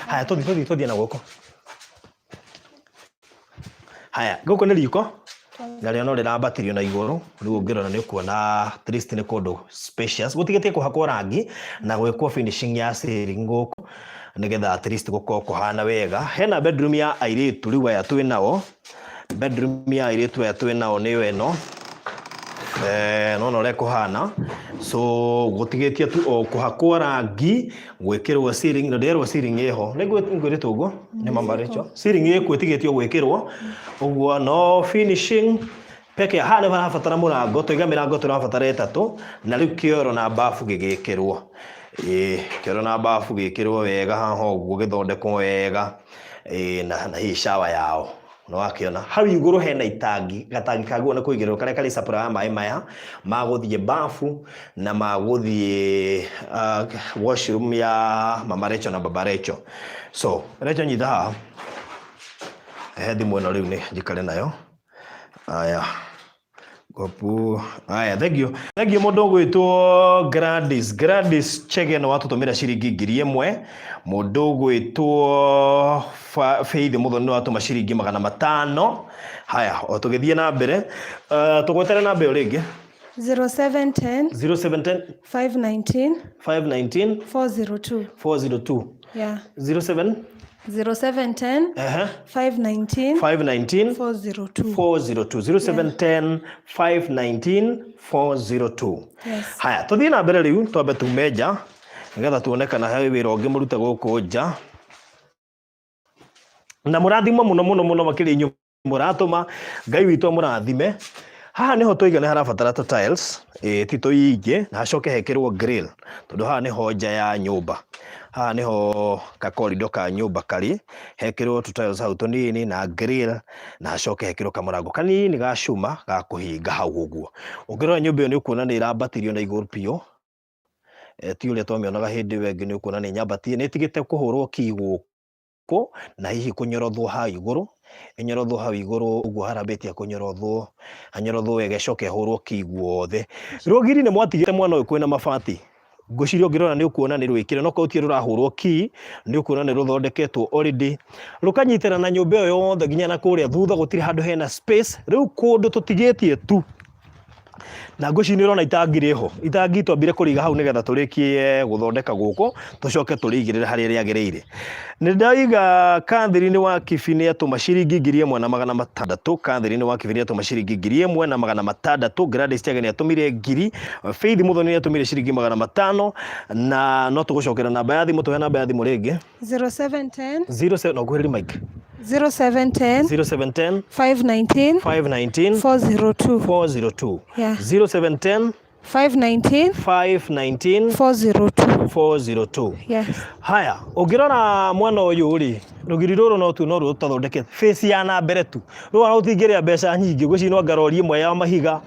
Haya, tũthiĩ tũthiĩ tũthiĩ na gũkũ. Haya, gũkũ nĩ riko narĩo no rĩrambatirio na igũrũ. Rĩu ũngĩrora nĩ ũkuona at least nĩ kũndũ spacious, gũtigĩtie kũhakwo rangi na gwĩkwo finishing ya ceiling gũkũ nĩgetha at least gũkorwo kũhana wega. Hena bedroom ya airĩtu rĩu aya twĩ nao, bedroom ya airĩtu aya twĩ nao nĩyo ĩno. Nona ũrĩa kũhana. So gũtigĩtie tu o kũhakwo rangi, gwĩkĩrwo ceiling, na ndĩrerwo ceiling ĩho. Nĩ ngwĩrĩtwo ũguo nĩ mama Rachel. Ceiling ĩkuo ĩtigĩtio gwĩkĩrwo ũguo, no finishing peke. Haha nĩ harabatara mũrango, twaiga mĩrango tũrabatara 3, na rĩu kĩoro na bafu gĩgĩkĩrwo. Ĩĩ, kĩoro na bafu gĩkĩrwo wega haha ũguo, gĩthondekwo wega. Ĩĩ, na hihi shower yao. Nĩ wakĩona hau igũrũ hena itangi, gatangi ka nguo nĩ kũigĩrĩrwo karĩa karĩ supply ya maĩ maya ma gũthiĩ bafu na ma gũthiĩ washroom ya mama Rachel na baba Rachel. So Rachel, nyita haha, he thimũ ĩno rĩu nĩ njikare nayo. Aya, Gopu. Aya, thank you. Thank you mũndũ ũgwĩtwo Gladys. Gladys Chege nĩ watũtũmĩra ciringi 1,000. Mũndũ ũgwĩtwo Faith Mũthoni nĩ watũma ciringi 500. Haya, o tũgĩthiĩ na mbere, tũgwetere namba ĩyo rĩngĩ. 0710 0710 519 519 402. 402. Yeah. 07 0710 519 519 402. 402. 0710 519 402. Yes. Haya, tũthiĩ na mbere rĩu, twambe tume nja nĩgetha tuone kana he wĩra ũngĩ mũrute gũkũ nja. Na mũrathimwo mũno mũno mũno makĩria inyuĩ mũratũma, Ngai witũ amũrathime. Haha nĩho twaiga nĩ harabatara tũ tiles, ĩĩ ti tũingĩ, na hacoke hekĩrwo grill, tondũ haha nĩho nja ya nyũmba. Haha nĩho kakorido ka nyũmba karĩ, hekĩrwo tũ tiles hau tũnini na grill, na hacoke hekĩrwo kamũrango kanini ga cuma ga kũhinga hau ũguo. Ũngĩrora nyũmba ĩyo nĩ ũkuona nĩ ĩrambatirio na igũrũ biũ. Ti ũrĩa twamĩonaga hĩndĩ ĩyo ĩngĩ, nĩ ũkuona nĩ nyambatie, nĩ ĩtigĩte kũhũrwo key gũkũ na hihi kũnyorothwo hau igũrũ, ĩnyorothwo hau igũrũ ũguo harambĩtie kũnyorothwo, hanyorothwo wega ĩcoke ĩhũrwo key guothe. Rũgiri nĩ mwatigĩte mwena ũyũ kwĩna mabati. Ngwĩciria ũngĩrora nĩ ũkuona nĩ rwĩkĩre, no korwo ti rũrahũrwo key, nĩ ũkuona nĩ rũthondeketwo already. Rũkanyitĩra na nyũmba ĩyo yothe nginya na kũrĩa thutha gũtirĩ handũ hena space. Rĩu kũndũ tũtigĩtie tu. Na ngwĩciria nĩ ũrona itangi rĩho. Itangi twambire kũrĩiga hau nĩgetha tũrĩkie gũthondeka gũkũ, tũcoke tũrĩigĩrĩre harĩa rĩagĩrĩire. Nĩ ndaiga Catherine wa Kibi nĩ atũma ciringi 1,600. Catherine wa Kibi nĩ atũma ciringi 1,600. Gladys Chege nĩ atũmire 1,000. Faith Muthoni nĩ atũmire ciringi 500. Na no tũgũcokera namba ya thimũ, tũhe namba ya thimũ rĩngĩ. 0710 07, no nguhĩrĩrie mic. 0710 0710 519 519 402. 402. Yeah. 0710 519 519 402. 402. Yes. Haya, ũngĩrora mwena ũyũ rĩ, rũgiri rũrũ no tu no rũtathondekete face ya na mbere tu. Rũu ona rũtingĩrĩa mbeca nyingĩ, ngwĩciria no anga rori ĩmwe ya mahiga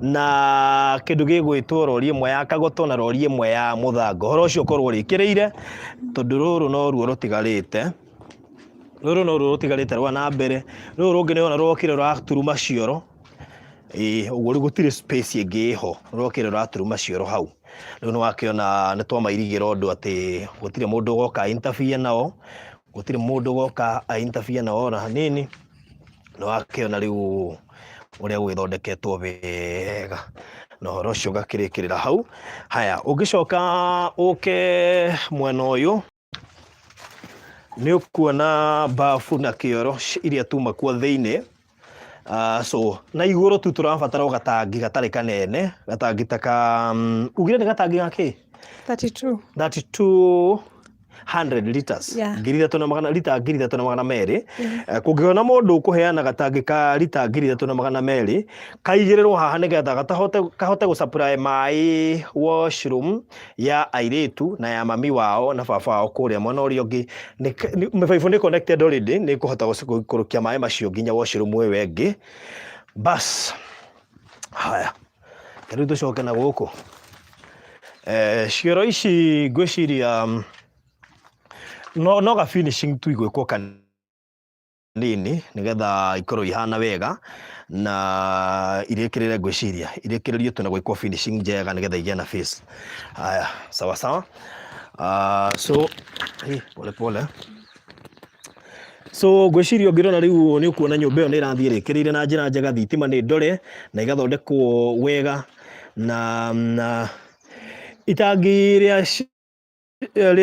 na kĩndũ gĩgwĩtwo rori ĩmwe ya kagoto na rori ĩmwe ya mũthanga. Ũhoro ũcio ũkorwo ũrĩkĩrĩire tondũ rũrũ no ruo rũtigarĩte. Rũrũ no ruo rũtigarĩte rwa na mbere. Rũrũ rũngĩ nĩ wona rwokire rũraturuma cioro. Ĩĩ, ũguo rĩu gũtirĩ space ĩngĩ ĩho, rwokire rũraturuma cioro hau. Rĩu nĩ wakĩona nĩ twamairigĩra ũndũ atĩ gũtirĩ mũndũ ũgoka interfere nao, gũtirĩ mũndũ ũgoka interfere nao ona hanini. Nĩ wakĩona rĩu Ũrĩa gũgĩthondeketwo wega na ũhoro ũcio ũgakĩrĩkĩrĩra hau. Haya, ũngĩcoka ũke mwena ũyũ nĩ ũkuona bafu na kĩoro iria tuma kuo thĩinĩ. So na igũrũ tu tũrabatara o gatangi gatarĩ kanene, gatangi ta ka ugire nĩ gatangi ga kĩ? 32. 3200 liters. 3,100, lita 3,200. Kũngĩona mũndũ ũkũheana gatangi ka lita 3,200 kaigĩrĩrwo haha nĩgetha gatahote kahote gũ supply maĩ washroom ya airĩtu na ya mami wao na baba wao kũrĩa mwena ũrĩa ũngĩ. Mĩbaibũ nĩ connected already, nĩ ĩkũhota gũikũrũkia maĩ macio nginya washroom ĩyo ĩngĩ. Bas, haya, rĩu tũcoke na gũkũ. Cioro ici ngwĩciria no ga finishing tu igwĩkwo kanini nĩgetha ikorwo ihana wega na irĩkĩrĩre, ngwĩciria irĩkĩrĩrio tu na gwĩkwo finishing njega nĩgetha igĩe na face. Haya, sawa sawa. So hey, pole pole. So ngwĩciria ũngĩrora rĩu nĩ ũkuona nyũmba ĩyo nĩ ĩrathiĩ ĩrĩkĩrĩire na njĩra njega, thitima nĩ ndore na igathondekwo wega na itangi rĩa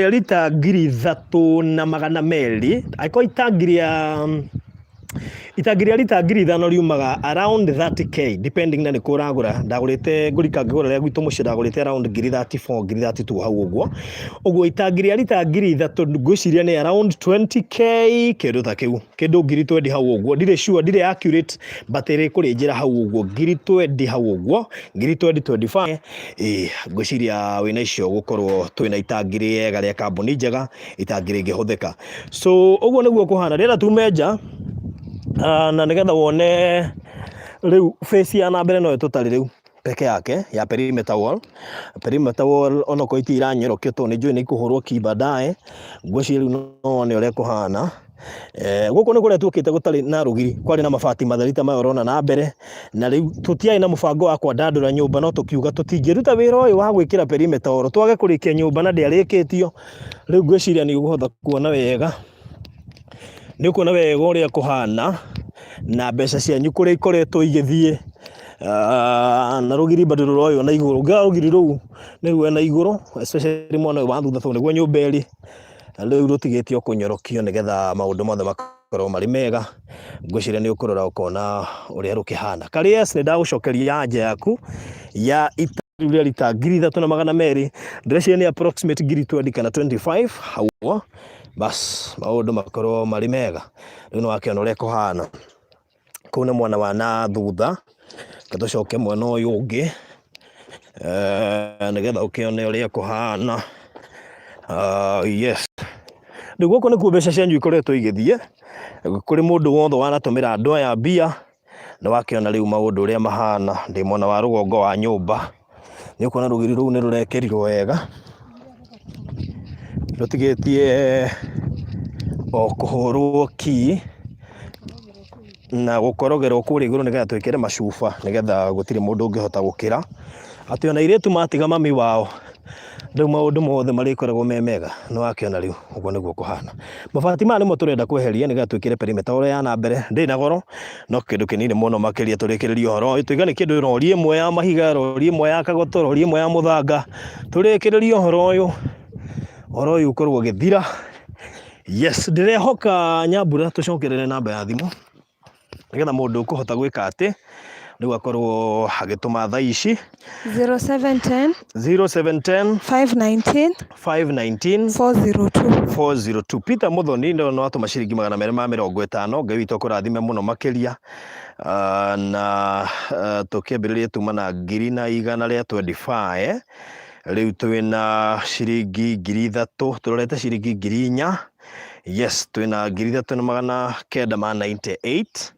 rita 3,200, angĩkorwo itangi rĩa rita 5,000 riumaga around 30K depending na nĩ kũ ũragũra. Ndagũrĩte ngũrika ngĩgũra rĩa gwitũ mũciĩ, ndagũrĩte around ngiri 34, ngiri 32 hau ũguo. Ũguo itangi rĩa rita 3,000 ngwĩciria nĩ around 20K, kĩndũ ta kĩu, kĩndũ ngiri 20 hau ũguo. Ndirĩ sure, ndirĩ accurate, but ĩrĩ kũrĩ njĩra hau ũguo, ngiri 20 hau ũguo, ngiri 20, 25. Ĩ ngwĩciria wĩna icio gũkorwo twĩna itangi rĩega rĩa kambuni njega, itangi rĩngĩhũthĩka. So ũguo nĩguo kũhana. Ndĩrenda tume nja na nĩgetha wone rĩu face ya na mbere noyo tũtarĩ rĩu peke yake ya perimeter wall. Perimeter wall onokorwo iti iranyorokio tondũ nĩ njũĩ nĩ ikũhũrwo ki baadaye, ngwĩciria rĩu no wone ũrĩa kũhana. Gũkũ nĩ kũrĩa tuokĩte gũtarĩ na rũgiri, kwarĩ na mabati matheri ta maya ũrona na mbere, na rĩu tũtiarĩ na mũbango wa kwandandũra nyũmba, no tũkiuga tũtingĩruta wĩra ũyũ wa gwĩkĩra perimeter wall twage kũrĩkia nyũmba na ndĩarĩkĩtio. Rĩu ngwĩciria nĩ ũkũhota kuona wega, nĩ ũkuona wega ũrĩa kũhana na mbeca cianyu kũrĩa ikoretwo igĩthiĩ. Na rũgiri bado rũroywo na igũrũ, ũngĩrora rũgiri rũu nĩ ruoe na igũrũ, especially mwena ũyũ wa thutha tondũ nĩguo nyũmba ĩrĩ. Rĩu rũtigĩtie o kũnyorokio nĩgetha maũndũ mothe makorwo marĩ mega. Ngwĩciria nĩ ũkũrora ũkona ũrĩa rũkĩhana. Karias, nĩ ndagũcokeria anja yaku ya ita rĩu rĩa rita 3,200, ndĩreciria nĩ approximate ngiri 20 kana 25 hau ũguo. Bas, maũndũ makorwo marĩ mega. Rĩu nĩ wakĩona ũrĩa kũhana. Kũu nĩ mwena wa na thutha. Reke tũcoke mwena ũyũ ũngĩ nĩgetha ũkĩone ũrĩa kũhana. Yes. Rĩu gũkũ nĩkuo mbeca cianyu ikoretwo igĩthiĩ. Kũrĩ mũndũ wothe wanatũmĩra andũ aya mbia, nĩ wakĩona rĩu maũndũ ũrĩa mahana. Ndĩ mwena wa rũgongo wa nyũmba. Nĩ ũkuona rũgiri rũu nĩ rũrekĩrirwo wega, rũtigĩtie o kũhũrwo ki na gũkorogerwo kũrĩa igũrũ nĩgetha twĩkĩre macuba nĩgetha gũtirĩ mũndũ ũngĩhota gũkĩra. Atĩ ona airĩtu matiga mami wao, rĩu maũndũ mothe marĩkoragwo me mega. Nĩ wakĩona rĩu ũguo nĩguo kũhana. Mabati maya nĩmo tũrenda kweheria nĩgetha twĩkĩre perimeter ũrĩa ya na mbere. Ndĩrĩ na goro, no kĩndũ kĩnini mũno makĩria tũrĩkĩrĩrie ũhoro ũyũ. Tũigane kĩndũ rori ĩmwe ya mahiga, rori ĩmwe ya kagoto, rori ĩmwe ya mũthanga. Tũrĩkĩrĩrie ũhoro ũyũ, ũhoro ũyũ ũkorwo ũgĩthira. Yes, ndĩrehoka Nyambura tũcokerere namba ya thimũ nĩgetha mũndũ ũkũhota gwĩka atĩ rĩu akorwo agĩtũma thaa ici. 0710 0710 519 519 402. 402. Peter Muthoni no atũma ciringi 250. Ngai witũ akũrathime mũno makĩria. Na tũkĩambĩrĩria tuma na ngiri na igana rĩa 25, rĩu twĩna ciringi 3,000, tũrorete ciringi 4,000. Yes, twĩna 3,998,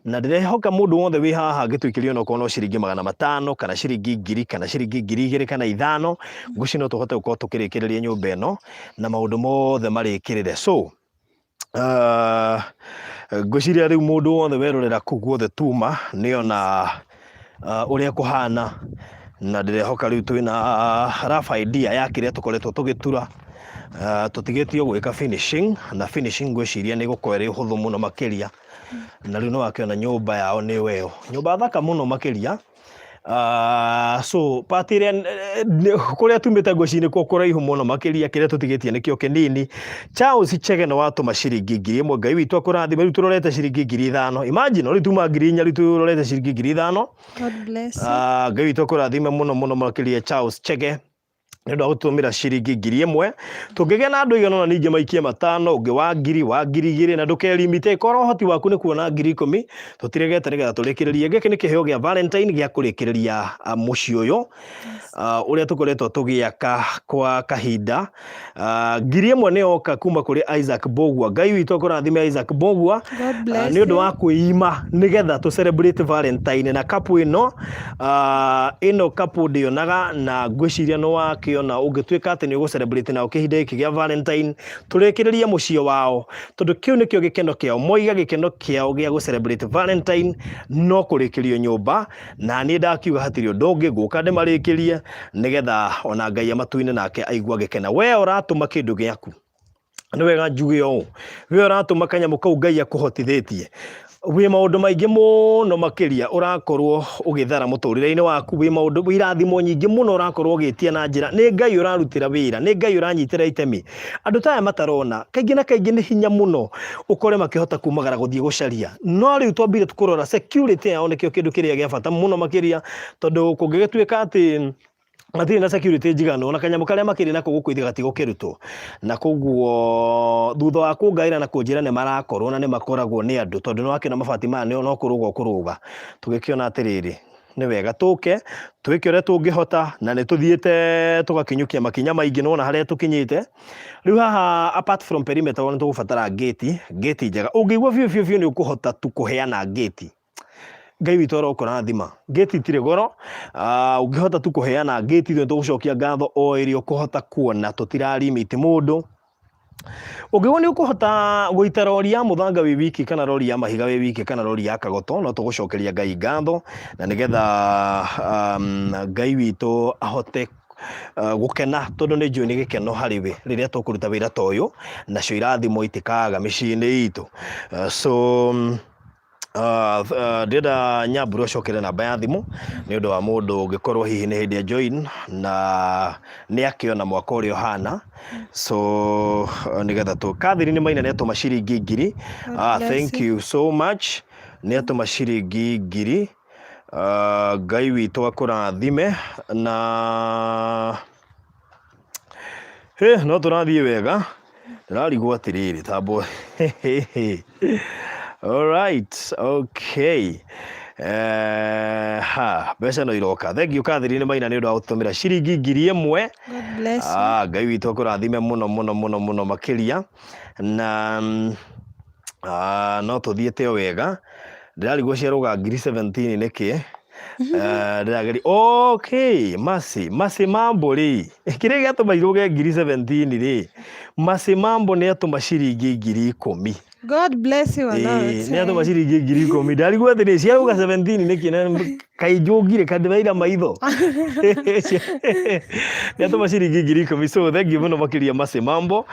na ndĩrehoka mũndũ wothe wĩ haha angĩtũikĩria onokorwo no ciringi 500 kana ciringi ngiri kana ciringi 2,000 kana 5,000, ngwĩciria no tũhote gũkorwo tũkĩrĩkĩrĩria nyũmba ĩno na maũndũ mothe marĩkĩrĩre. So ngwĩciria rĩu mũndũ wothe werorera kũu guothe tuma nĩona ũrĩa kũhana, na ndĩrehoka rĩu twĩna rough idea ya kĩrĩa tũkoretwo tũgĩtura. Tũtigĩtio gwĩka finishing na finishing ngwĩciria nĩ ĩgũkorwo ĩrĩ ũhũthũ mũno makĩria. Na rĩu nĩ wakĩona nyũmba yao nĩ ĩyo, nyũmba thaka mũno makĩria. So part ĩrĩa kũrĩa tumĩte ngwĩciria nĩkuo kũraihu mũno makĩria, kĩrĩa tũtigĩtie nĩkĩo kĩnini. Charles Chege nĩ watũma ciringi 1000, Ngai witũ akũrathime. Rĩu tũrorete ciringi 5000, imagine rĩu tuma 4000, rĩu tũrorete ciringi 5000. God bless you. Ngai witũ akũrathime mũno mũno makĩria Charles Chege nĩ ũndũ wa gũtũmĩra ciringi 1000. Tũngĩgĩa na andũ aigana ũna ningĩ maikie 5, ũngĩ wa 1000, wa 2000, na ndũkerimite. Korwo ũhoti waku nĩ kuona 10,000, tũtiregete nĩgetha tũrĩkĩrĩrie. Gĩkĩ nĩ kĩheo gĩa Valentine gĩa kũrĩkĩrĩria mũciĩ ũyũ ũrĩa tũkoretwo tũgĩaka kwa kahinda. 1000 nĩ yoka kuma kũrĩ Isaac Mbũgua. Ngai witũ akũrathime Isaac Mbũgua God bless nĩ ũndũ you. wa kwĩima nĩgetha tũ celebrate Valentine na kapu ĩno. Ĩno kapu ndĩonaga na ngwĩciria nĩ wakĩona ũngĩtuĩka atĩ nĩ ũgũ celebrate nao kĩhinda gĩkĩ gĩa Valentine, tũrĩkĩrĩrie mũciĩ wao tondũ kĩu nĩkĩo gĩkeno kĩao. Moiga gĩkeno kĩao gĩa gũ celebrate Valentine no kũrĩkĩrio nyũmba, na niĩ ndakiuga hatirĩ ũndũ ũngĩ, ngũka ndĩmarĩkĩrie nĩgetha ona Ngai amatu-inĩ nake aigua gĩkena. We ũratũma kĩndũ gĩaku, nĩ wega njuge ũũ, we ũratũma kanyamũ kau Ngai akũhotithĩtie, wĩ maũndũ maingĩ mũno makĩria ũrakorwo ũgĩthara mũtũrĩre-inĩ waku, wĩ maũndũ, wĩ irathimo nyingĩ mũno ũrakorwo ũgĩtia na njĩra, nĩ Ngai ũrarutĩra wĩra, nĩ Ngai ũranyitĩra itemi. Andũ ta aya matarona, kaingĩ na kaingĩ nĩ hinya mũno ũkore makĩhota kumagara gũthiĩ gũcaria. No rĩu twambire kũrora security yao nĩkĩo kĩndũ kĩrĩa gĩa bata mũno makĩria, tondũ kũngĩgĩtuĩka atĩ matirĩ na security njiganu, ona kanyamũ karĩa makĩrĩ nako gũkũ ithe gatigũkĩrutwo. Na koguo thutha wa kũngaĩra na kũnjĩra nĩ marakorwo na nĩ makoragwo nĩ andũ, tondũ nĩ wakĩona mabati maya no kũrũga ũkũrũga, tũgĩkĩona atĩrĩrĩ, nĩ wega tũke twĩke ũrĩa tũngĩhota, na nĩ tũthiĩte tũgakinyũkia makinya maingĩ, nĩwona harĩa tũkinyĩte rĩu haha. Apart from perimeter, nĩ tũgũbatara gate, gate njega. Ũngĩigua biũ biũ biũ nĩ ũkũhota tu kũheana gate, Ngai witũ arokũrathima. Gate itirĩ goro. Ũngĩhota tu kũheana gate, ithuĩ tũgũcokia ngatho o ĩrĩa ũkũhota kuona, tũtirarimiti mũndũ. Ũngĩigua nĩ ũkũhota gũita rori ya mũthanga wĩ wiki, kana rori ya mahiga wĩ wiki, kana rori ya kagoto, no tũgũcokeria Ngai ngatho, na nĩgetha Ngai witũ ahote gũkena, tondũ nĩ njũĩ nĩ gĩkeno harĩ we rĩrĩa tũkũruta wĩra ta ũyũ, nacio irathimo itikaga mĩciĩ-inĩ itũ. So ndĩrenda Nyambura ũcokere namba ya thimũ nĩ ũndũ wa mũndũ ũngĩkorwo hihi nĩ hĩndĩ join na nĩ akĩona mwaka ũrĩa ũhana, so nĩgetha tũ Catherine Maina nĩ atũma ciringi 1000. God bless Thank you. you so much, nĩ atũma ciringi 1000. Ngai witũ akũrathime na Hĩ, no tũrathiĩ wega, ndĩrarigwo atĩrĩrĩ tambo. Alright, okay. Ha, mbeca no iroka. Thank you Catherine Maina nĩ ũndũ wa gũtũmĩra ciringi 1000. God bless you. Ngai witũ akũrathime mũno mũno mũno mũno makĩria, na no tũthiĩte o wega. Ndĩrarigwo ciarũga 17,000 nĩkĩ? Ndĩrageria. Okay, Mercy, Mercy Mambo rĩ, kĩrĩa gĩatũma irũge 17,000 rĩ, Mercy Mambo nĩ atũma ciringi 10,000. God bless you a lot. Nĩ atũma ciringi 10,000. Ndarigwo atĩrĩ, ciarũga 17 nĩkĩ, na kainjũngire kandĩraira maitho. Nĩ atũma ciringi 10,000, so thank you mũno makĩria Mercy Mambo.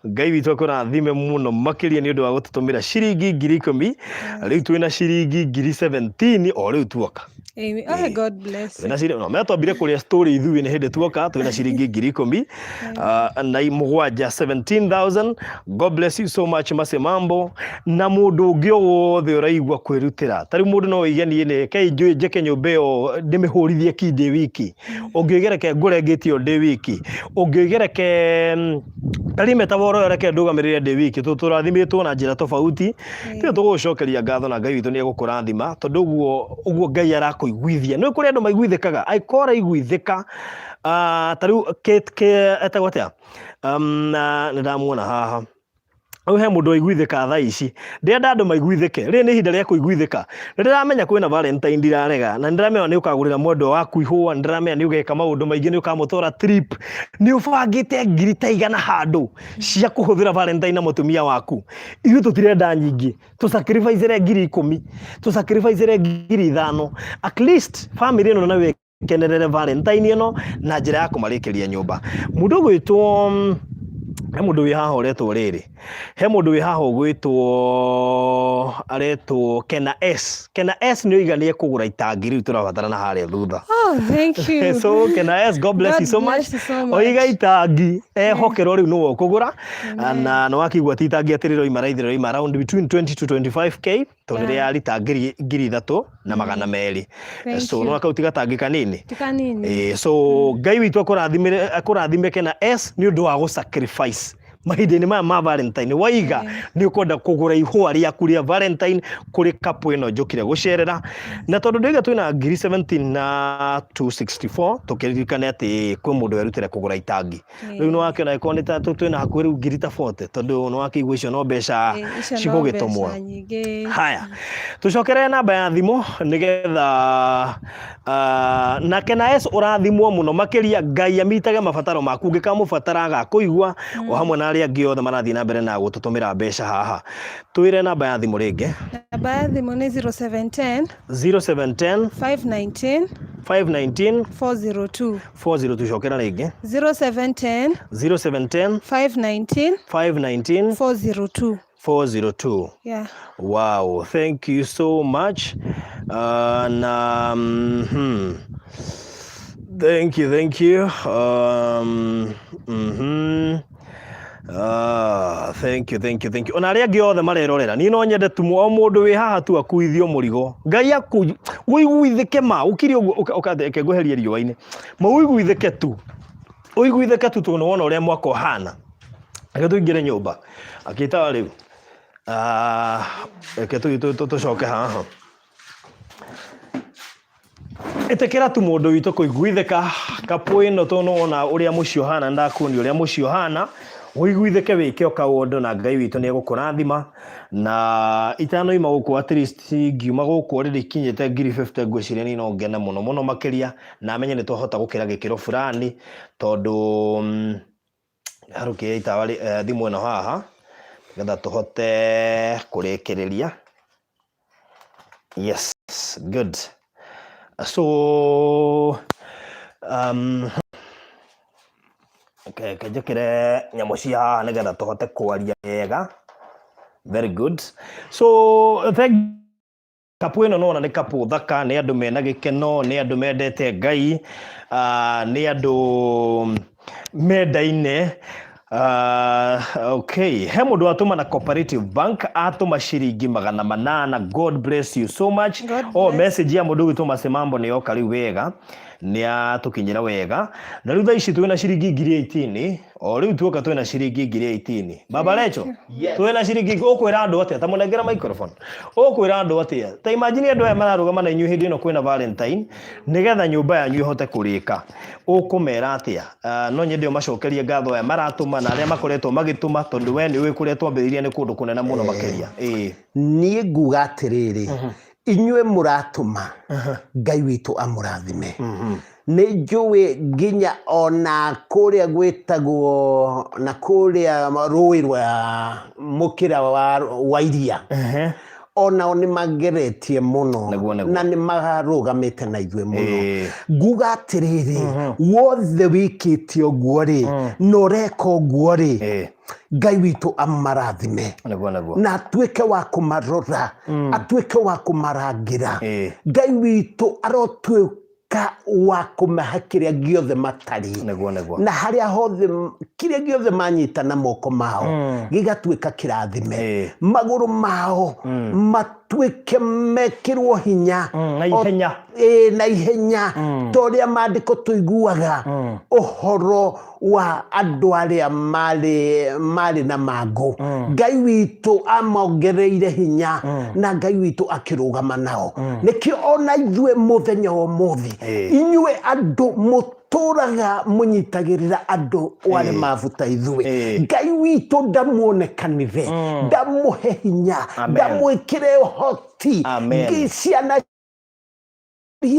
Ngai witũ akũrathime mũno makĩria nĩ ũndũ wa gũtũtũmĩra ciringi 10,000. Rĩu twĩna ciringi 17,000 o rĩu tuoka. Amen. Oh, God bless you. Twĩna ciringi, no menya twambire kũrĩa story ithuĩ nĩ hĩndĩ tuoka, twĩna ciringi 17,000, 17,000. God bless you so much Mercy Mambo, na mũndũ ũngĩ o wothe ũraigua kwĩrutĩra. Ta rĩu mũndũ no oige niĩ nĩ reke njũĩ njĩke nyũmba ĩyo ndĩmĩhũrithie ki ndĩ wiki, ũngĩoiga reke ngũre ngĩti ĩyo ndĩ wiki, ũngĩoiga reke perimeter wall ĩyo reke ndũgamĩrĩre ndĩ wiki, tũrathimĩtwo na njĩra tofauti. Tio tũgũgũcokeria ngatho na Ngai witũ nĩ egũkũrathima, tondũ ũguo ũguo Ngai arakũiguithia. Nĩ kũrĩ andũ maiguithĩkaga, angĩkorwo ũraiguithĩka, ta rĩu etagwo atĩa, na nĩ ndamuona haha. Rĩu he mũndũ waiguithĩka thaa ici, ndĩrenda andũ maiguithĩke, rĩrĩ nĩ ihinda rĩa kũiguithĩka. Nĩ ndĩramenya kwĩna Valentine, ndirarega, na nĩ ndĩramenya nĩ ũkagũrĩra mwendwa waku ihũa, nĩ ndĩramenya nĩ ũgeka maũndũ maingĩ, nĩ ũkamũtwara trip, nĩ ũbangĩte 100,000 handũ cia kũhũthĩra Valentine na mũtumia waku. Ithuĩ tũtirenda nyingĩ, tũ sacrifice 10,000, tũ sacrifice 5,000, at least family ĩno nayo ĩkenerere Valentine ĩno na njĩra ya kũmarĩkĩria nyũmba. Mũndũ ũgwĩtwo He mũndũ wĩ haha ũretwo rĩrĩ, he mũndũ wĩ haha ũgwĩtwo aretwo Kena S. Kena S nĩ oiga nĩ ekũgũra itangi rĩu tũrabatarana harĩa thutha. Oh, thank you. So Kena S, God bless God you so much. bless you so much. Oiga itangi ehokerwo rĩu nĩwe ũkũgũra na nĩ wakĩigua ti itangi atĩ rĩroima raithi rĩroima around between 20 to 25K tondũ rĩa rita 3200. Thank So you. no kau ti gatangi kanini. Ti kanini. So Ngai witũ akũrathimĩre akũrathime Kena S nĩ ũndũ wa gũ sacrifice mahinda-inĩ maya ma Valentine. Waiga nĩ ũkwenda kũgũra ihũa rĩaku rĩa Valentine kũrĩ couple ĩno njũkire gũcerera, na tondũ ndĩga twĩna ngiri 17 na 264, tũkĩririkane atĩ kwĩ mũndũ werutĩra kũgũra itangi. Rĩu nĩ wakĩona ĩkorwo nĩ ta twĩna hakuhĩ rĩu ngiri ta 40, tondũ nĩ wakĩigua icio no mbeca Icio no cigũgĩtũmwo. mbeca nyingĩ. Haya, tũcokerere namba ya thimũ nĩgetha na Kena S ũrathimwo mũno makĩria. Ngai amitage mabataro maku, ũngĩkamũbatara agakũigua, o hamwe na arĩa angĩ othe marathiĩ na mbere na gũtũtũmĩra mbeca haha. Twĩre namba ya thimũ rĩngĩ. Namba ya thimũ nĩ 0710 0710 519 519 402. 402. Cokera rĩngĩ. 0710 0710 519 519 402. 402. Yeah. Wow, thank you so much. Na Thank you, thank you. Thank you, thank you, thank you. Ona arĩa angĩ othe marerorera, niĩ no nyende tu o mũndũ wĩ haha tu akuithio mũrigo. Ngai aku ũiguithĩke ma, ũkire ũguo ũka ngweherie riũa-inĩ. Ma ũiguithĩke tu. Ũiguithĩke tu tondũ nĩwona ũrĩa mwaka ũhana. Reke tũingĩre nyũmba. Akĩtawa rĩu. Reke tũcoke haha. Ĩtĩkĩra tu mũndũ witũ kũiguithĩka kapũ ĩno tondũ nĩwona ũrĩa mũciĩ ũhana, ndakuonia ũrĩa mũciĩ ũhana, ũiguithĩke wĩke o kaũndũ na Ngai witũ nĩ egũkũrathima. Na itanoima gũkũ, at least ngiuma gũkũ already kinyĩte ngiri 50, ngwĩciria niĩ no ngene mũno mũno makĩria na menye nĩ twahota gũkĩra gĩkĩro fulani, tondũ harũkĩria itawa thimũ ĩno haha nĩgetha tũhote kũrĩkĩrĩria. Yes, good. So okay, njĩkĩre nyamũ cia haha nĩgetha tũhote kwaria wega. Very good. So thank kapu ĩno nona nĩ kapu thaka, nĩ andũ mena gĩkeno, nĩ andũ mendete Ngai, nĩ andũ mendaine. Okay, he mũndũ watũma na Cooperative Bank, atũma ciringi 800. God bless you so much. God Oh, bless. message ya mũndũ ũgwĩtwo Masemambo nĩ yoka rĩu wega, nĩ atũkinyĩra wega. Na rĩu thaa ici twĩna ciringi ngiri 18. O rĩu tuoka twĩna ciringi ngiri 18. Baba Recho, Yes. twĩna ciringi. Ũkwĩra andũ atĩa? Ta mũnengera microphone. Ũkwĩra andũ atĩa? Ta imagine andũ aya mararũgama na inyuĩ hĩndĩ ĩno kwĩna Valentine nĩgetha nyũmba yanyu ĩhote kũrĩka, ũkũmera atĩa? No nyende ũmacokerie ngatho aya maratũma na arĩa makoretwo magĩtũma, tondũ we nĩ ũĩ kũrĩa twambĩrĩirie nĩ kũndũ kũnene mũno makĩria. Ĩĩ. Niĩ nguga atĩrĩrĩ, inyuĩ mũratũma, Ngai witũ amũrathime. Nĩ njũĩ nginya ona kũrĩa gwĩtagwo na kũrĩa rũĩ rwa mũkĩra wa iria, onao nĩ mageretie mũno Nĩguo, nĩguo. na nĩ marũgamĩte na ithuĩ mũno. Ĩĩ. Nguga atĩrĩrĩ, wothe wĩkĩte ũguo rĩ, na ũreka ũguo rĩ, Ĩĩ. Ngai witũ amarathime Nĩguo, nĩguo. na atuĩke wa kũmarora, atuĩke wa kũmarangĩra. Ĩĩ. Ngai witũ arotuĩka wa kũmahe kĩrĩa gĩothe matarĩ Nĩguo, nĩguo. na harĩa hothe kĩrĩa gĩothe manyita na moko mao gĩgatuĩka kĩrathime. Ĩĩ. Magũrũ mao matuĩke mekĩrwo hinya Na ihenya. Ĩĩ, na ihenya, ta ũrĩa maandĩko tũiguaga ũhoro wa andũ arĩa marĩ na mangũ, Ngai witũ amongereire hinya na Ngai witũ akĩrũgama nao. Nĩkĩo ona ithuĩ mũthenya wa ũmũthĩ, inyuĩ andũ mũtũraga mũnyitagĩrĩra andũ arĩa mabuta ithuĩ, Ngai witũ ndamuonekanire, ndamũhe hinya, Amen. ndamwĩkĩre ũhoti. Amen. Ngi ciana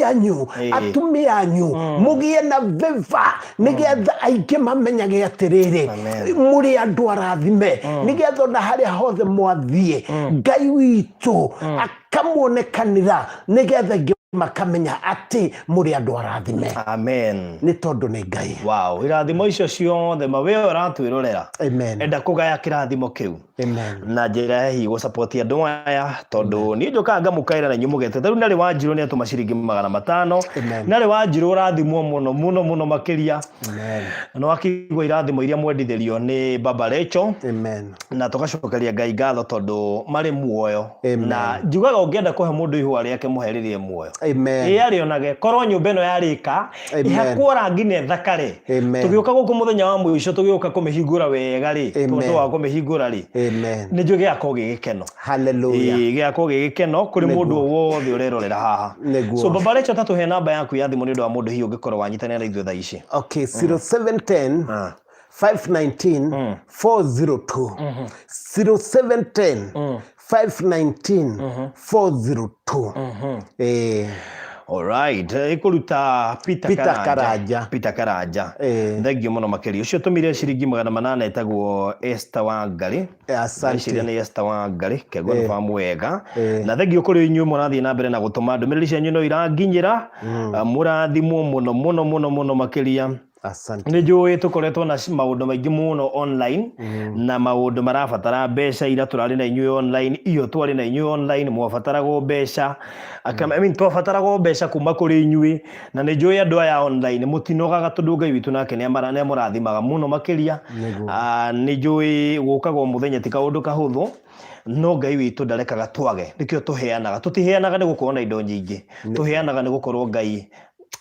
anyu, atumia anyu, mũgĩe na veva nĩgetha aingĩ mamenyage atĩrĩrĩ, Amen. mũrĩ andũ arathime, nĩgetha ona harĩa hothe mwathiĩ, Ngai witũ akamuonekanĩra nĩgetha aingĩ Makamenya atĩ mũrĩ andũ arathime. Amen. Nĩ tondũ nĩ Ngai. Wow, irathimo icio ciothe ma we ũratwĩrorera. Amen. Enda kũgaya kĩrathimo kĩu. Amen. Na njĩra ya hihi gũcapoti andũ aya tondũ niĩ njũkaga ngamũkaĩra na inyuĩ mũgete ta rĩu narĩ Wanjirũ nĩ atũma ciringi 500. Amen. Narĩ Wanjirũ ũrathimwo mũno mũno mũno makĩria. Amen. Na nĩ wakĩigua irathimo iria mwendithĩrio nĩ Baba Rachel. Amen. Na tũgacokeria Ngai ngatho tondũ marĩ muoyo. Amen. Na njugaga ũngĩenda kũhe mũndũ ihũa rĩake mũhe rĩrĩ e muoyo. Amen. Ĩ arĩonage korwo nyũmba ĩno yarĩka Amen. ĩhakwo rangi na ĩthakare. Amen. Tũgĩũka gũkũ mũthenya wa mũico tũgĩũka kũmĩhingũra wega rĩ, Amen. tondũ wa kũmĩhingũra rĩ, Amen. nĩ njũĩ gĩgakorwo gĩ gĩkeno. Hallelujah. Ĩĩ, gĩgakorwo gĩ gĩkeno kũrĩ Nĩguo. mũndũ o wothe ũrerorera haha. Nĩguo. So Baba Rachel ta tũhe namba yaku ya thimũ nĩ ũndũ wa mũndũ hihi ũngĩkorwo wanyitanĩra na ithuĩ thaa ici. Okay, 0710 Ah. 519 402. 0710 519 402. Eh, Alright, ĩkũruta Peter, Peter Karanja. Karanja. Peter Karanja. Eh. Thengiũ mũno makĩria. Ũcio ũtũmire ciringi 800 etagwo Esther Wangari. Asante. Ngwĩciria nĩ Esther Wangari, kegwo nĩ famu wega. Eh. Na thengiũ kũrĩ inyuĩ mũrathiĩ na mbere na gũtũma ndũmĩrĩri cianyu no iranginyĩra. Mũrathimwo mũno mũno mũno mũno makĩria. Asante. Nĩ njũĩ tũkoretwo na maũndũ maingĩ mũno online na maũndũ marabatara mbeca ira tũrarĩ na inyuĩ online iyo twarĩ na inyuĩ online mwabataragwo mbeca. I mean, twabataragwo mbeca kuma kũrĩ inyuĩ na nĩ njũĩ andũ aya online mũtinogaga tondũ Ngai witũ nake nĩ amũrathimaga mũno makĩria. Nĩguo. Nĩ njũĩ gũkaga o mũthenya ti kaũndũ kahũthũ no Ngai witũ ndarekaga twage nĩkĩo tũheanaga. Tũtiheanaga nĩ gũkorwo na indo nyingĩ, tũheanaga nĩ gũkorwo Ngai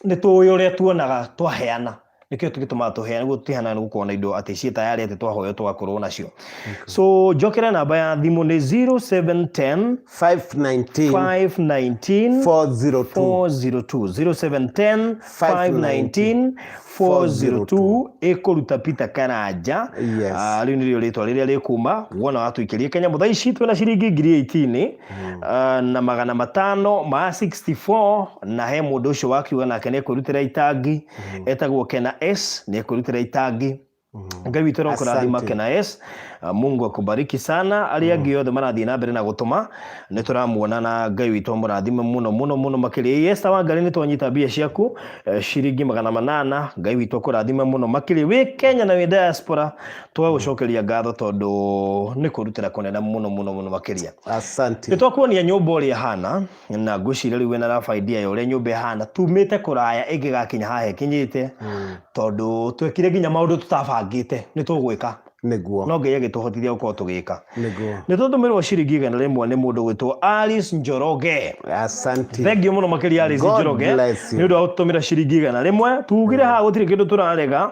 nĩ tũĩ ũrĩa tuonaga twaheana nĩkĩo tũgĩtũmaga tũheane nĩguo tũtiheanaga nĩ gũkorwo na indo atĩ ciĩ tayarĩ atĩ twahoywo tũgakorwo nacio. So njokere namba ya thimũ nĩ 0710 519 519 402. 402 0710 519 402 ĩkũruta Peter Karanja. Yes. Rĩu nĩrĩo rĩtwa rĩrĩa rĩkuma wona watũikĩrie Kenya mũthaa ici twĩna ciringi ngiri 18 na 564 na he mũndũ ũcio wakiuga nake nĩ ekwĩrutĩra itangi etagwo Kena S nĩ ekwĩrutĩra itangi. Ngai witũ arokũrathima. Asante. Kena S, Mungu akubariki sana. Arĩa angĩ othe marathiĩ na mbere na gũtũma nĩ tũramuona na Ngai witũ amũrathime mũno mũno mũno makĩria. Esther Wangari nĩ twanyita mbia ciaku ciringi 800. Ngai witũ akũrathime mũno makĩria wĩ Kenya na wĩ diaspora tũgagũcokeria ngatho tondũ nĩ kwĩrutĩra kũnene mũno mũno mũno makĩria. Asante. Nĩ twakuonia nyũmba ũrĩa ĩhana na ngwĩciria rĩu wĩna rough idea ya ũrĩa nyũmba ĩhana tumĩte kũraya ĩngĩgakinya haha ĩkinyĩte tondũ twekire nginya maũndũ tũtabangĩte nĩ tũgwĩka. Nĩguo. No Ngai agĩtũhotithia gũkorwo tũgĩka. Nĩguo. Nĩ tũtũmĩrwo ciringi 100 nĩ mũndũ gwĩtwo Alice Njoroge. Asante. Thengiũ mũno makĩria Alice God Njoroge bless you. nĩ ũndũ wa gũtũtũmĩra ciringi 100. Tugire haha gũtirĩ kĩndũ tũrarega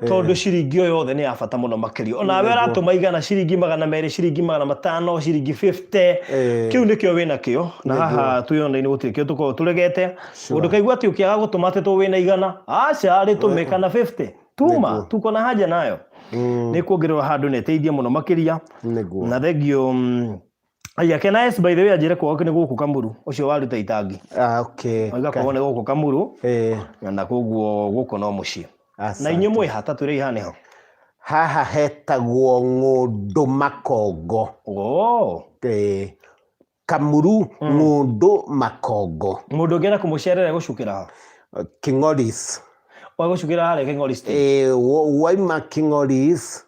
tondũ ciringi o yothe nĩ ya bata mũno makĩria. Onawe ũratũma 100 ciringi 200 ciringi 500 ciringi 50 kĩu nĩkĩo wĩnakĩo na haha twĩ online gũtirĩ kĩo tũkoragwo tũregete. Ũndũkaigua atĩ ũkĩaga gũtũma atĩ tũ wĩna 100 aca rĩtũmĩka na 50 tuma tuko na haja nayo nĩ kuongererwo handũ na ĩteithie mũno makĩria. Nĩguo. Na thengio Aya, Kena S by the way anjĩre kwao nĩ gũkũ Kamuru ũcio waruta itangi. Ah, okay. Oiga kwao nĩ gũkũ Kamuru Eh, na koguo gũkũ no mũciĩ. Na asante. inyuĩ mwĩ ha ta twĩre iha nĩho? Haha hetagwo Ng'ũndũ Makongo. Oh. Eh, Kamuru Ng'ũndũ Makongo. Mũndũ ũngĩenda kũmũcerera gũcukĩra ha? King'oris. Wa gũcukĩra harĩa King'ori stage. Eh, waima King'oris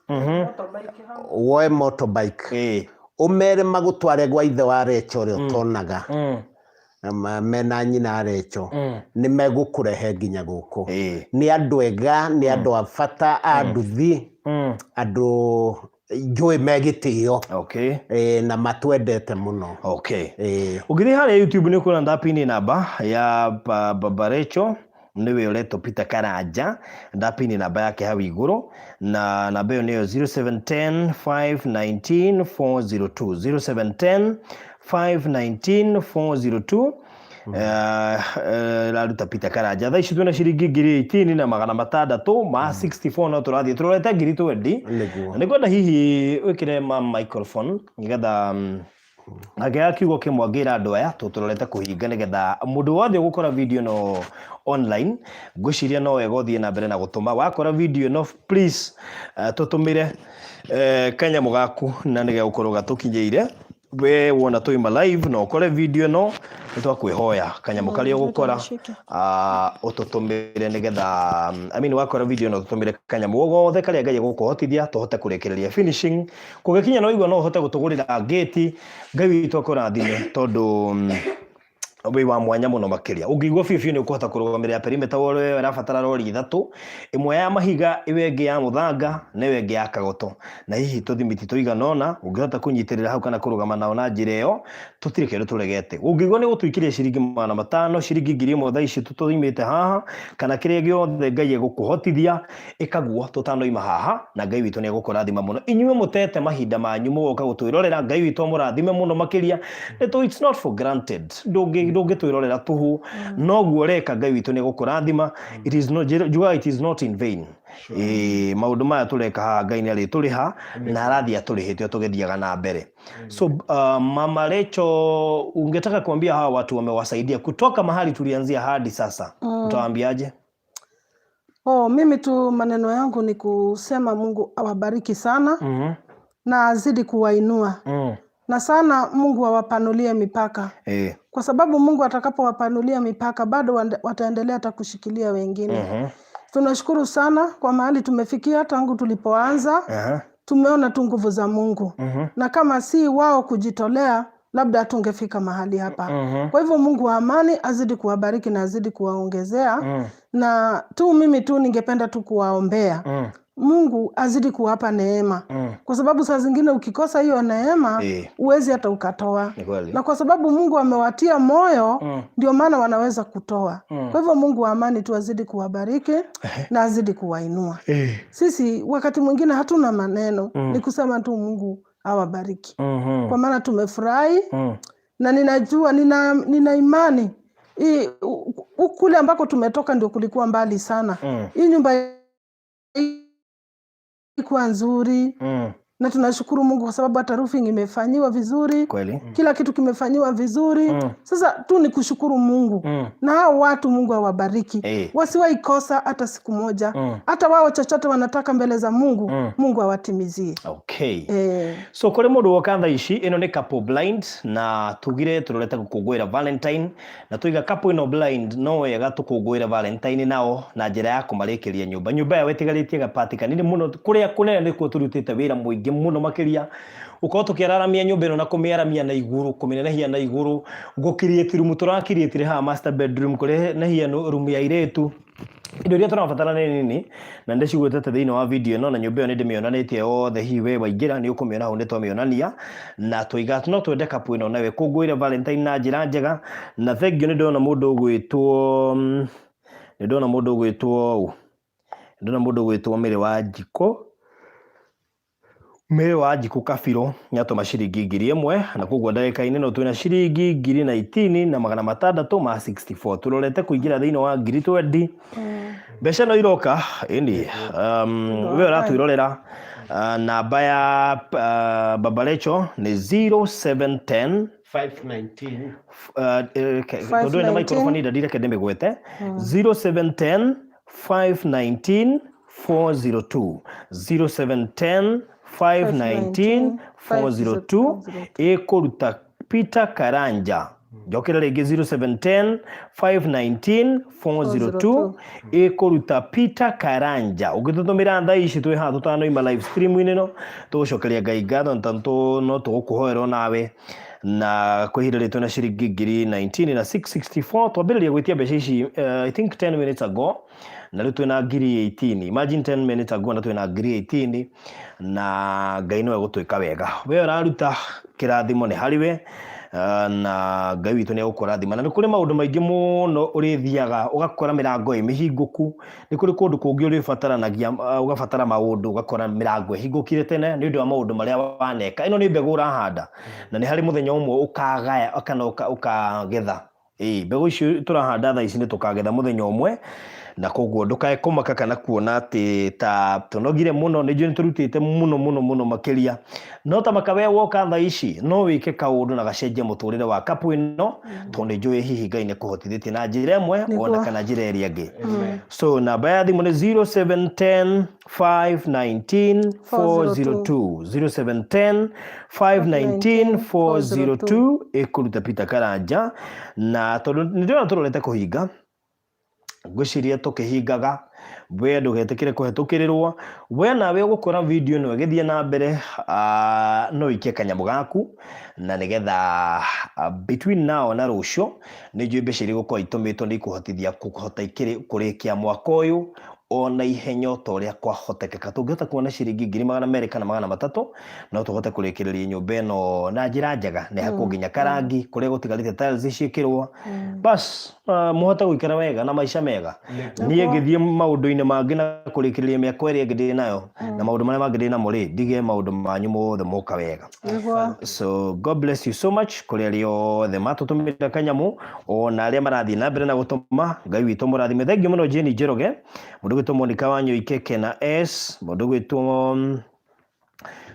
woe motorbike. Ũmere magũtware gwa ithe wa Recho ũrĩa ũtonaga. Mena nyina Recho. Nĩ megũkũrehe nginya gũkũ. Nĩ andũ ega, nĩ andũ a bata a nduthi, andũ njũĩ me gĩtĩo. Okay. Na matwendete mũno. Okay. Eh, Ũngĩthiĩ harĩa YouTube nĩ ũkuona ndapini namba ya Baba Rachel nĩwe ũretwo Peter Karanja ndapini namba yake hau igũrũ na namba ĩyo nĩyo 0710 519 402 0710 519 402 raruta Peter Karanja thaa ici twĩna ciringi ngiri 18 na 664 no tũrathiĩ tũrorete ngiri 20. Nĩguo. Na nĩngwenda hihi wĩkĩre ma microphone nĩgetha angĩaga kiugo kĩmwe angĩra andũ aya tũtũrorete kũhinga nĩgetha mũndũ wothe ũgũkora video ĩno online ngwĩciria no wega ũthiĩ na mbere na gũtũma wakora video ĩno please tũtũmĩre kanyamũ gaku na nĩgegũkorwo gatũkinyĩire. We wona twaima live na ũkore video ĩno, nĩ twakwĩhoya kanyamũ karĩa ũgũkora ũtũtũmĩre nĩgetha, I mean, wakora video ĩno ũtũtũmĩre kanyamũ o gothe karĩa Ngai egũkũhotithia tũhote kũrĩkĩrĩria finishing. Kũgĩkinya no igua no ũhote gũtũgũrĩra gate, Ngai witũ akũrathime tondũ wĩ wa mwanya mũno makĩria. Ũngĩigua biũ biũ nĩ ũkũhota kũrũgamĩrĩra perimeter wall ĩyo ĩrabatara rori ithatũ, ĩmwe ya mahiga, ĩyo ĩngĩ ya mũthanga na ĩyo ĩngĩ ya kagoto, na hihi tũthimiti tũigana ũna ũngĩhota kũnyitĩrĩra hau kana kũrũgama nao na njĩra ĩyo, tũtirĩ kĩndũ tũregete. Ũngĩigua nĩ gũtũikĩria ciringi 500, ciringi 1000 thaa ici tũtũimĩte haha, kana kĩrĩa gĩothe Ngai egũkũhotithia, ĩkaguo tũtanoima haha, na Ngai witũ nĩ egũkũrathima mũno. Inyuĩ mũtete mahinda manyu mũgoka gũtwĩrorera, Ngai witũ amũrathime mũno makĩria. Nĩ tũ it's not for granted, ndũngĩtwĩrorera tũhũ, noguo ũreka Ngai witũ nĩ egũkũrathima. It is not, njugaga it is not in vain. Ĩĩ, maũndũ maya tũreka haha Ngai nĩ arĩtũrĩha na arathiĩ atũrĩhĩte o tũgĩthiaga na mbere. So Mama Rachel, ungetaka kuambia hawa watu wamewasaidia kutoka mahali tulianzia hadi sasa, utawaambiaje? Oh, mimi tu maneno yangu ni kusema Mungu awabariki sana na azidi kuwainua na sana Mungu awapanulie mipaka, kwa sababu Mungu atakapowapanulia mipaka bado wataendelea hata kushikilia wengine. Tunashukuru sana kwa mahali tumefikia tangu tulipoanza. Tumeona tu nguvu za Mungu na kama si wao kujitolea labda hatungefika mahali hapa. Kwa hivyo Mungu wa amani azidi kuwabariki na azidi kuwaongezea. Na tu mimi tu ningependa tu kuwaombea Mungu azidi kuwapa neema, kwa sababu saa zingine ukikosa hiyo neema huwezi hata ukatoa. Ni kweli. Na kwa sababu Mungu amewatia moyo ndio maana wanaweza kutoa. Kwa hivyo Mungu wa amani tu azidi kuwabariki na azidi kuwainua. Sisi wakati mwingine hatuna maneno, ni kusema tu Mungu awabariki. Kwa maana tumefurahi na ninajua nina imani hii kule ambako tumetoka ndio kulikuwa mbali sana. Hii nyumba ilikuwa nzuri na tunashukuru Mungu kwa sababu hata roofing imefanyiwa vizuri. Kila kitu kimefanyiwa vizuri. Sasa tu ni kushukuru Mungu. Na hao watu Mungu awabariki. Wasiwahi kosa hata siku moja. Hata wao chochote wanataka mbele za Mungu, Mungu awatimizie. So kũrĩ mũndũ woka thaa ici, ĩno nĩ couple blind na tugire tũrorete gũkũngũĩra Valentine na tuiga couple ĩno blind no wega tũkũngũĩre Valentine nao na njĩra ya kũmarĩkĩria nyũmba. Nyũmba yao ĩtigarĩtie gapati kanini mũno, kũrĩa kũnene nĩkuo tũrutĩte wĩra mũingĩ mũno makĩria. Gũkorwo tũkĩararamia nyũmba ĩno na kũmĩaramia na igũrũ, kũmĩnenehia na igũrũ, gũkiriĩti rumu tũrakiriĩtire haha master bedroom, kũrenehia rumu ya airĩtu. Indo iria tũrabatara nĩ nini na ndĩcigwetete thĩinĩ wa video ĩno, na nyũmba ĩyo nĩ ndĩmĩonanĩtie yothe. Hihi we waingĩra nĩ ũkũmĩona hau, nĩ twamĩonania na tũiga no twende couple ĩno nawe kũngũĩre Valentine na njĩra njega. Na thengiũ nĩ ndona mũndũ ũgwĩtwo, nĩ ndona mũndũ ũgwĩtwo ũ, ndona mũndũ ũgwĩtwo Mary wa Njikũ, Mary wa Njikũ Kabirũ nĩatũma ciringi 1000, na koguo ndagĩka-inĩ no twĩna ciringi 19,664. Tũrorete kũingĩra thĩinĩ wa 20,000. Mbeca no iroka ĩni. We ũratwĩrorera, namba ya Baba Rachel nĩ 0710 519 tondũ ĩna microphone ndadi, reke ndĩmĩgwete: 0710 519 402, 0710 519 402, ĩkũruta Peter Karanja. Njokere rĩngĩ: 0710 519 402, ĩkũruta Peter Karanja. Ũngĩtũtũmĩra thaa ici twĩ haha tũtanoima live stream-inĩ ĩno, tũgũcokeria Ngai ngatho no tũgũkũhoera onawe. Na kwa ihinda rĩtũ na ciringi 19,664. Twambĩrĩria gwĩtia mbeca ici I think 10 minutes ago na rĩu twĩna 18,000. Imagine, 10 minutes ago na twĩna 18,000, na Ngai nĩwe gũtwĩka wega. We ũraruta, kĩrathimo nĩ harĩ we na Ngai witũ nĩ egũkũrathima. Na nĩ kũrĩ maũndũ maingĩ mũno ũrĩthiaga ũgakora mĩrango ĩ mĩhingũku. Nĩ kũrĩ kũndũ kũngĩ ũrĩbataranagia, ũgabatara maũndũ, ũgakora mĩrango ĩhingũkire tene nĩ ũndũ wa maũndũ marĩa waneka. Ĩno nĩ mbegũ ũrahanda na nĩ harĩ mũthenya ũmwe ũkagaya kana ũkagetha. Ĩĩ, mbegũ icio tũrahanda thaa ici nĩ tũkagetha mũthenya ũmwe. Na koguo ndũkae kũmaka kana kuona atĩ ta tũnogire mũno, nĩ njũĩ nĩ tũrutĩte mũno mũno mũno makĩria. No ta maka we woka thaa ici no wĩke kaũndũ na gacenjie mũtũrĩre wa kapu ĩno, tondũ nĩ njũĩ hihi Ngai nĩ kũhotithĩtie na njĩra ĩmwe ona kana njĩra ĩrĩa ĩngĩ. So namba ya thimũ nĩ 0710 519 402, 0710 519 402, ĩkũruta Peter Karanja. Na tondũ nĩ ndĩrona tũrorete kũhinga, ngwĩciria tũkĩhingaga, we ndũgetĩkĩre kũhetũkĩrĩrwo. We nawe ũgũkora video ĩno ĩgĩthiĩ na mbere, no ũikie kanyamũ gaku, na nĩgetha between now na rũciũ nĩ njũĩ mbeca iria igũkorwo itũmĩtwo nĩ ikũhotithia kũhota kũrĩkia mwaka ũyũ ona ihenya o ta ũrĩa kwahotekeka. Tũngĩhota kuona ciringi 200,000 kana 300, no tũhote kũrĩkĩrĩria nyũmba ĩno na njĩra njega, na ĩhakwo nginya karangi kũrĩa gũtigarĩte tiles ciĩkĩrwo, bas mũhote gũikara wega na maica mega. Niĩ ngĩthiĩ maũndũ-inĩ mangĩ na kũrĩkĩrĩria mĩako ĩrĩa ĩngĩ ndĩ nayo na maũndũ marĩa mangĩ ndĩ namo rĩ, ndige maũndũ manyu mothe moka wega. So God bless you so much kũrĩ arĩa othe matũtũmĩra kanyamũ, ona arĩa marathiĩ na mbere na gũtũma. Ngai witũ mũrathime. Thank you mũno Jane Njoroge, mũndũ gwĩtwo Monica Wanyoike, Kena S, mũndũ gwĩtwo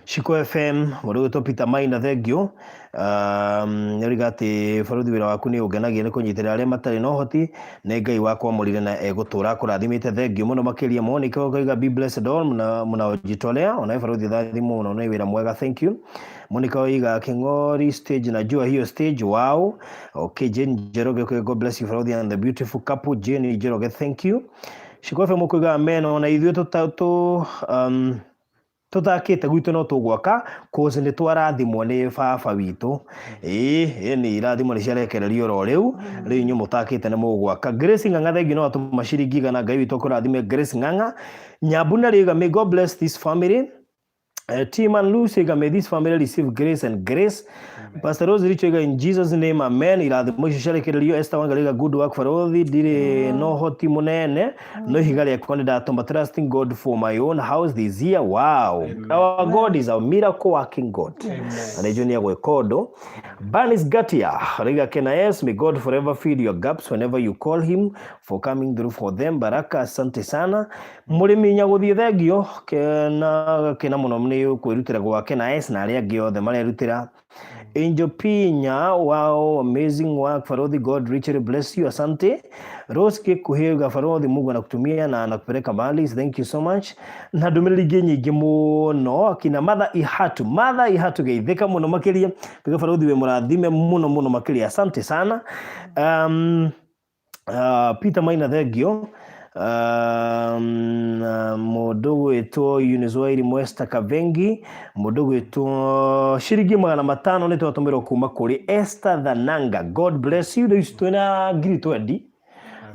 Shiko FM, mũndũ gwĩtwo Peter Maina, thank you. Nĩũriga atĩ baruthi wĩra waku nĩ ũngenagia nĩ kũnyitĩrĩra arĩa matarĩ na ũhoti, nĩ Ngai wakwamũrire na egũtũra akũrathimĩte. Thank you mũno makĩria. Monica ũkauga be blessed all mnaojitolea, onawe baruthi thathimwo mũno nĩ wĩra mwega, thank you. Monica oiga King'ori stage, najua hiyo stage, wow. Okay, Jane Njoroge ũkauga God bless you baruthi and the beautiful couple. Jane Njoroge, thank you. Shiko FM ũkauga amen, ona ithuĩ tũtakĩte gwitũ no tũgwaka, cause nĩ twarathimwo nĩ baba witũ. Ĩĩ ĩni irathimo nĩ ciarekererio oro rĩu, rĩu inyuĩ mũtakĩte nĩ mũgwaka. Grace Ng'ang'a, thengiũ, no atũma ciringi 100. Ngai witũ akũrathime, Grace Ng'ang'a. Nyambu na rĩuga may God bless this family. Tim and Lucy, may this family receive grace and grace. Amen. Pastor Rose Richo, in Jesus name, amen. Irathimo icio ciarekererio. Esther Wangariga, good work barothi, ndirĩ no hoti munene no ihiga rĩakwa nĩ ndatũma, trusting God for my own house this year. Wow. Amen. Our God is a miracle working God. Na nĩ njũĩ nĩ egwĩka ũndũ. Banis Gatia Riga Kena yes, may God forever fill your gaps whenever you call him for coming through for them. Baraka, asante sana. Mũrĩmi Nyagũthiĩ, thengio, kena kena mũno nĩ kwĩrutĩra gwake na S na arĩa angĩ othe marerutĩra. Angel Pinya, wow, amazing work Farodhi, God richly bless you, asante. Rose Kikuhiga, Farodhi, Mungu anakutumia na anakupeleka mbali, thank you so much. Na ndũmĩrĩri ingĩ nyingĩ mũno, akina Mother Ihatu, Mother Ihatu, geithĩka mũno makĩria, Biga Farodhi wĩ mũrathime mũno mũno makĩria, asante sana. Peter Maina, thengio. Mũndũ gwĩtwo Eunice Wairi Mwesta Kavengi, mũndũ gwĩtwo ciringi 500 nĩ twatũmĩrwo kuma kũrĩ Esther Thananga, God bless you. Rĩu twĩna 22,200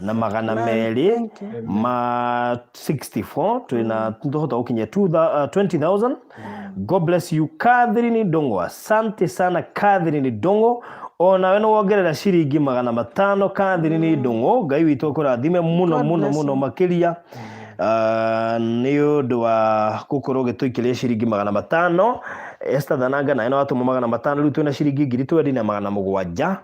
Thank you. Ma 64, twĩna tũhota gũkinyia 20,000. God bless you. Catherine Ndongo, asante sana Catherine Ndongo, onawe nĩ wongerera ciringi 500. Catherine Ndongo, Ngai witũ akũrathime mũno God mũno bless mũno you. makĩria nĩ ũndũ wa gũkorwo ũgĩtũikĩria ciringi 500. Esther Thananga nawe no watũma 500. Rĩu twĩna ciringi 27,700.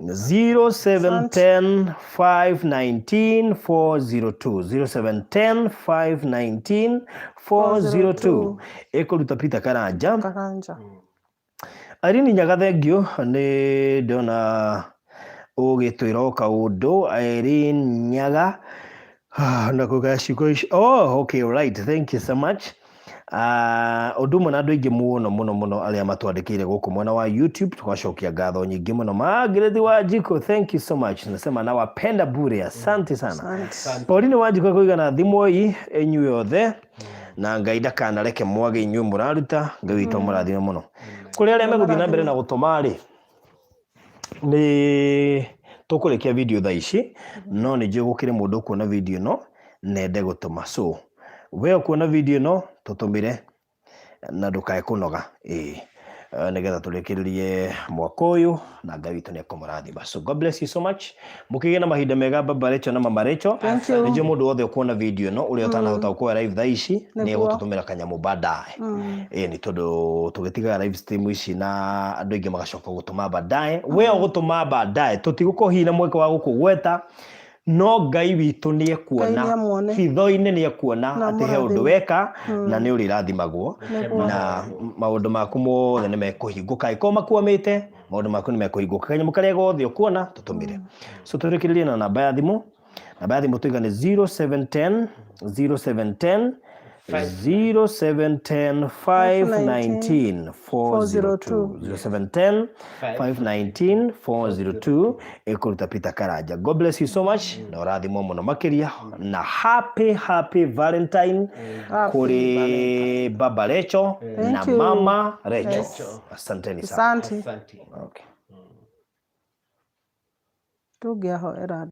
0710 519 402, 0710 519 402, ĩkũruta Peter Karanja. Karanja. Irene Nyaga, thengio, nĩ ndona ũgĩtwĩra o kaũndũ. Irene Nyaga na kuga ciugo ici. Oh, okay, right, thank you so much. Ũndũ ũmwe na andũ aingĩ mũno mũno mũno arĩa matwandĩkĩire gũkũ mwena wa YouTube, tũgacokia ngatho nyingĩ mũno. Margaret Wanjikũ, thank you so much, nasema nawapenda bure, asante sana. Asante. Pauline Wanjikũ akauga na thimũ inyuĩ othe na Ngai ndakanareke mwage inyuĩ mũraruta. Ngai witũ mũrathime mũno. Kũrĩ arĩa megũthiĩ na mbere na gũtũma rĩ, nĩ tũkũrĩkia video thaa ici, no nĩ njũĩ gũkĩrĩ mũndũ ũkuona video ĩno nende gũtũma. So we ũkuona video ĩno, tũtũmĩre na ndũkae kũnoga, ĩĩ, nĩgetha tũrĩkĩrĩrie mwaka ũyũ na Ngai witũ nĩ ekũmũrathima. So God bless you so much, mũkĩgĩe na mahinda mega, baba Rachel na mama Rachel. Thank you. Nĩ njũĩ mũndũ wothe ũkuona video ĩno, ũrĩa ũtanahota gũkorwo live thaa ici, nĩ egũtũtũmĩra kanyamũ baadaye. Ĩĩ, nĩ tondũ tũgĩtigaga live stream ici na andũ aingĩ magacoka gũtũma baadaye. We ũgũtũma baadaye, tũtigũkorwo hihi na mweke wa gũkũgweta. No Ngai witũ nĩ Ngai ekuona nĩ amuone. hitho-inĩ, nĩ ekuona Na atĩ he ũndũ amũrathime. weka na nĩ ũrĩrathimagwo Nĩguo. na maũndũ maku mothe nĩ mekũhingũka. Angĩkorwo makwamĩte, maũndũ maku nĩ mekũhingũka. Kanyamũ karĩa gothe ũkuona tũtũmĩre. So tũrĩkĩrĩrie na namba ya thimũ. Namba ya thimũ tũiga nĩ 0710 0710 0710 519 402, 0710 519 402, ĩkũruta Peter Karanja. God bless you so much na ũrathimwo mũno makĩria, na happy happy Valentine Happy kũrĩ Baba Recho na Thank you. Mama Recho. Asanteni sana. Asante. Asante. Okay. Tũngĩahoera.